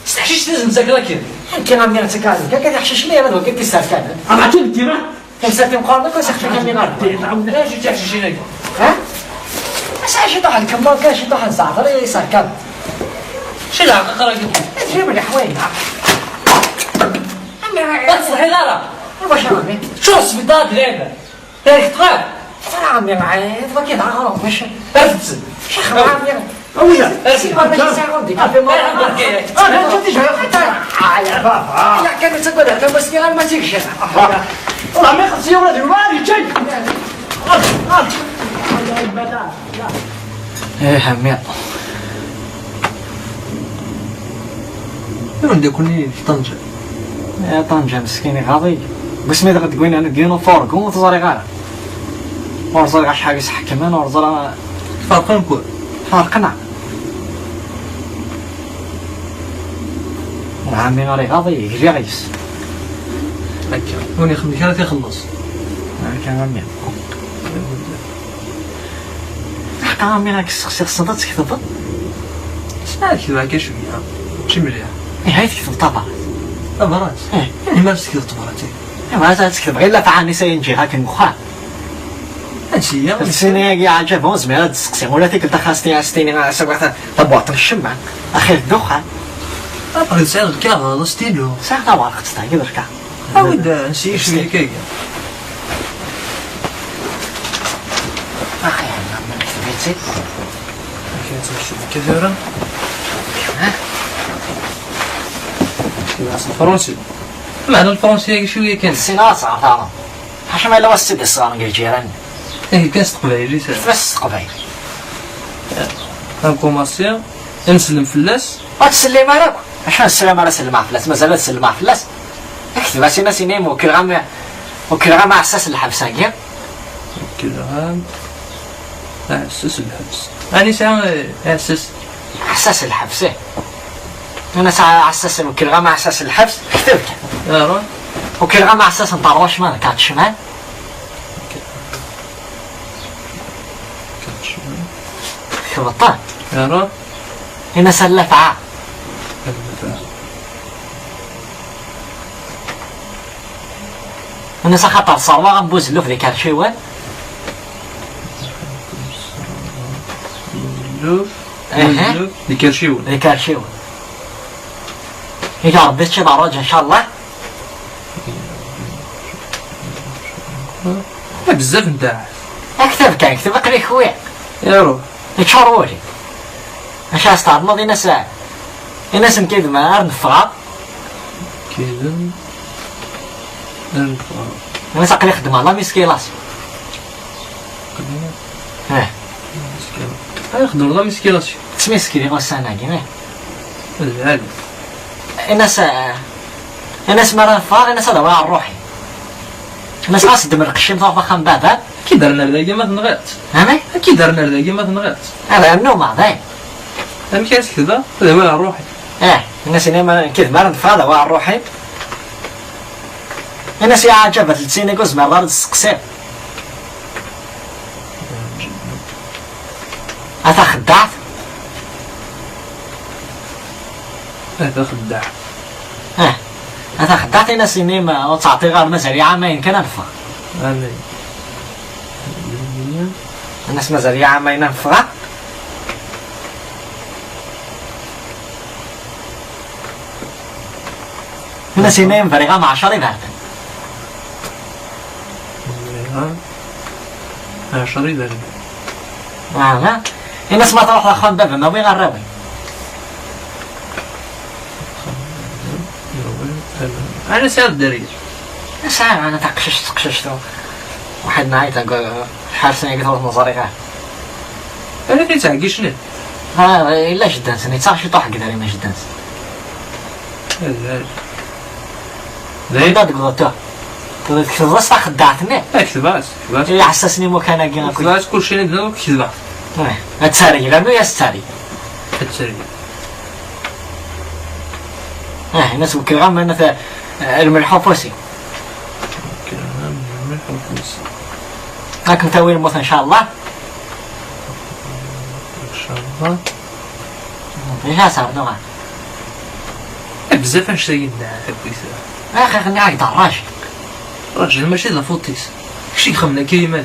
S teḥcict i d-nettakeḍ akken. Nekk ɛemmi nettakeḍ akken, akka tiḥcicin i wagi d-iserkanen. Ama akken d tira. Tamsalt imeqqranen akk, aseɣti kan mi ɣer. Acu d tiḥcicin-agi? Ha? Ass-a ciṭuḥ n kemmal kan, ciṭuḥ n zeɛter i iserkan. Acu d leɛqaqer-agi? Ad yili mliḥ wayen-a. Ur teṣleḥiḍ ara. Iwacu a ɛemmi? Ččur sbiṭar d lɛibad. Tarik tɣab. ترى عمي معايا، تبغى كي دعا غلط، ماشي؟ ارفد. شيخ عمي. ويلا. ارفد. سيما ماشي ساعة غلطي. ارفد. ارفد. ارفد. ارفد. ارفد. ارفد. ارفد. يا كان تقول لك، بس كي غير ما تيجي. والله ما يخص يوم هذا، ما عليك شيء. ايه عمي. عندي كوني في طنجة. يا طنجة مسكين يغاضي. قسمي دغ تقوين انا دينو فورقو وتزاري غارة. ورزا غاش حاجة صح كمان ورزا. فارقين كل. فارقنا. عمي غاري غاضي يجري غيس. هكا. وين يخدم كان تيخلص. هكا عمي. حقا عمي راك السقسي خصنا تكتب. اسمع، نكتب هكا شوية. ماشي مليح. ايه، هاي تكتب طبعا. طبعا. ايه. يعني ما تكتب طبعا، ايه. ايه، ما تكتب غير لا فعاني سينجي هاك المخا. هادشي هي. السيني يا عجب، هو زعما هاد السقسي. ولا تيك انت خاصني عستيني مع سبعة. طب وعطني الشمع. اخي الدخان. طب نسال الكاغا، ستيلو. ساعة ورقة تستعجل الكاغا. أود شي شوية كيكة. أخي، عم نكتب هيتي. كاين شي كثيرة. ها؟ كاين الفرنسي. معنى الفرنسي شوية كان. السينما صعب، طبعا. حاشا ما إلا هو السيد الصغار نقول جيران. إيه، كان استقبايلي، سير. بس استقبايلي. نكوماسي، نسلم فلاس. وتسلم عليك. عشان السلام على سلم على فلاس، مازال تسلم على فلاس. اكتب اسي ناس ينام وكل غام، وكل غام عساس الحبس هاكيا. وكل غام عساس الحبس. أنا ساعة عساس. عساس الحبس، إيه. أنا ساعة عساس وكل غام عساس الحبس، كتبت. يا راه. وكل غام عساس نطار واش ما كانت شمال. كانت شمال. كتبت. يا راه. هنا سلفعة. الناس خاطر صاروا غنبوز اللوف ديك هالشيوان. اللوف. اها. اللوف ديك هالشيوان. ديك هالشيوان. يا ربي تشي دراجة ان شاء الله. بزاف نتاع. اكتب كان، اكتب قري خويا. يا روح. يتشارولي. اش استعرضنا دينا ساعة. الناس نكيد ما نفغا. كيدن. نفغا. انا ساقي نخدم على ميسكيلاس. اه. ميسكيلاس. انا نخدم على ميسكيلاس. تسمي سكري غو السنة كيما. العالم. الناس، الناس ما راه فاغ، الناس هذا وين روحي. الناس غاس دم القشيم طاف خام بابا. كي درنا لداكي ما تنغيط. انا؟ كي درنا لداكي ما تنغيط. هذا النوم هذا. أنا كاس كذا، هذا وين روحي. اه، الناس هنا ما كيف ما راه فاغ، هذا وين روحي. الناس يا عجبت لتسيني كوز ما راه تسقسي. أتا خدعت؟ أتا خدعت. اه. أتا خدعت إلا سيني ما وتعطي غير مازال عامين كان نفا. آمين. الناس مازال عامين نفا. الناس هنا ينفرغ مع عشرة يبعث. عشرة يبان. آه، لا. الناس ما تروح لأخوان بابا، ما وين غراوي. أنا سعد دري. سعد، أنا تقششت، تقششت. واحد نهاية أقول، حارس أنا قلت له مزاريغة. أنا كنت عقشني. ها، إلا جدان سني، تصار شي طاح قدر ما جدان. لا. لا. لا، تقول تو. تقول كتب بس خدعتني. إيه، كتب بس، كتب بس. إيه، حسسني مو كان أجينا كل. كتب بس كل شيء نقدر كتب بس. إيه، هتساري، لا، مو يستاري. هتساري. إيه، الناس وكي غام أنا ثا-، الملح وفوسي. كلام الملح وفوسي. هاك متاوي الموت إن شاء الله. إن شاء الله. إيش صار نوع؟ بزاف أنشتي يدنا تبويت. يا أخي، خليني هاك دار راجل. راجل ماشي لا فوتيس. شي خمنا كيما.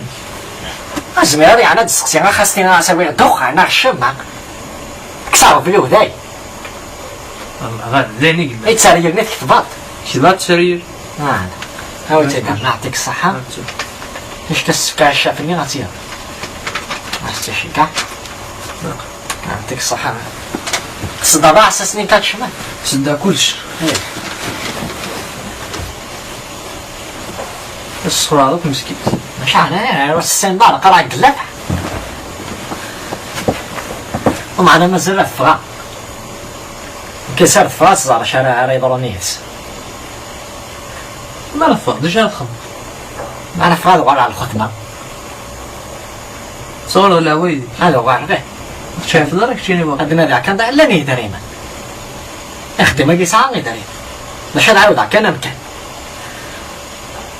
أزمي هذه أنا تسقسي، أنا خاصني أنا أسوي الدخان، أنا الشمع. كسر في اليوم ذاي. الله غالب، لا نقل. إيه، تسرير، نت كتبات. كتبات تسرير. آه. هاو تيدا، يعطيك الصحة. Ticka tessefka ɛiccaf-nni ad tt-yaɣ. Ad tt-icekka. Yeɛṭik ṣṣeḥḥa. Tseddaḍ aɛessas-nni n Kacman? Sedda kullec. Ih. Ssexlaḍ akk meskint. Maca ɛni, ur tessineḍ ara qqareɣ deg llafeɛ. Umeɛna mazal ad ffɣeɣ. Nekk s ar teffeɣ ad tẓer acu ara, ara yeḍrun yid-s. Mi ara teffɣeḍ, d acu ara txedmeḍ? Mi ara ffɣeɣ ad uɣaleɣ ɣer lxedma. Sɣur leɛwayed-ik. Ad uɣaleɣ, ih. Ur tecɛifeḍ ara keččini waqila. Ad nadiɣ kan, llan yidrimen. Ixeddim-agi yesɛa idrimen. Maca ad ɛawdeɣ kan amkan.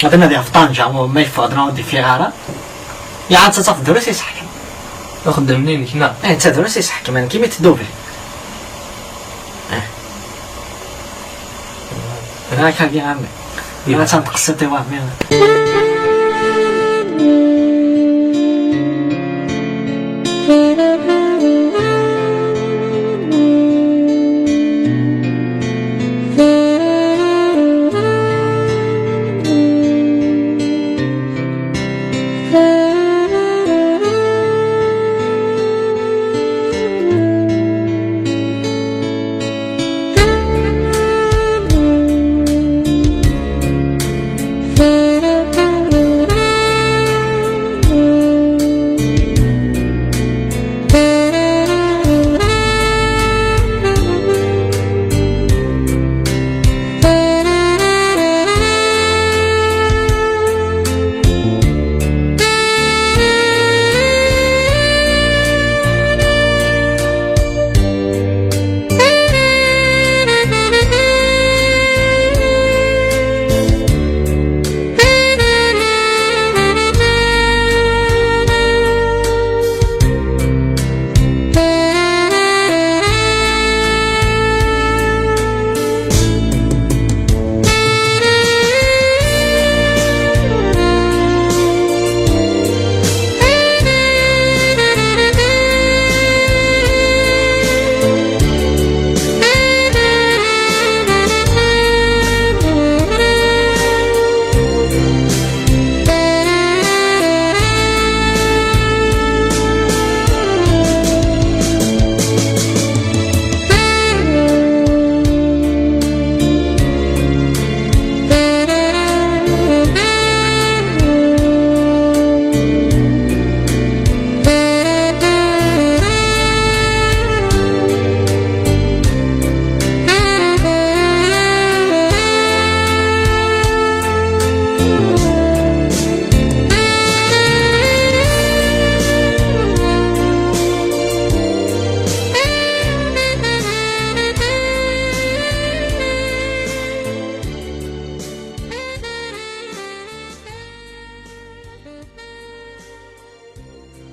Ad nadiɣ ɣef Ṭanja, ma yeffeɣ-d neɣ ur d-yeffiɣ ara. Yaɛni d tafat drus i yesseḥkem. Axeddam-nni-inek, neɣ? Eh, d tadrus i yesseḥkem, nekk imi tdubli. Eh. Akka i ɛemmi. Iban. Atan tqessiṭ i ɛemmi.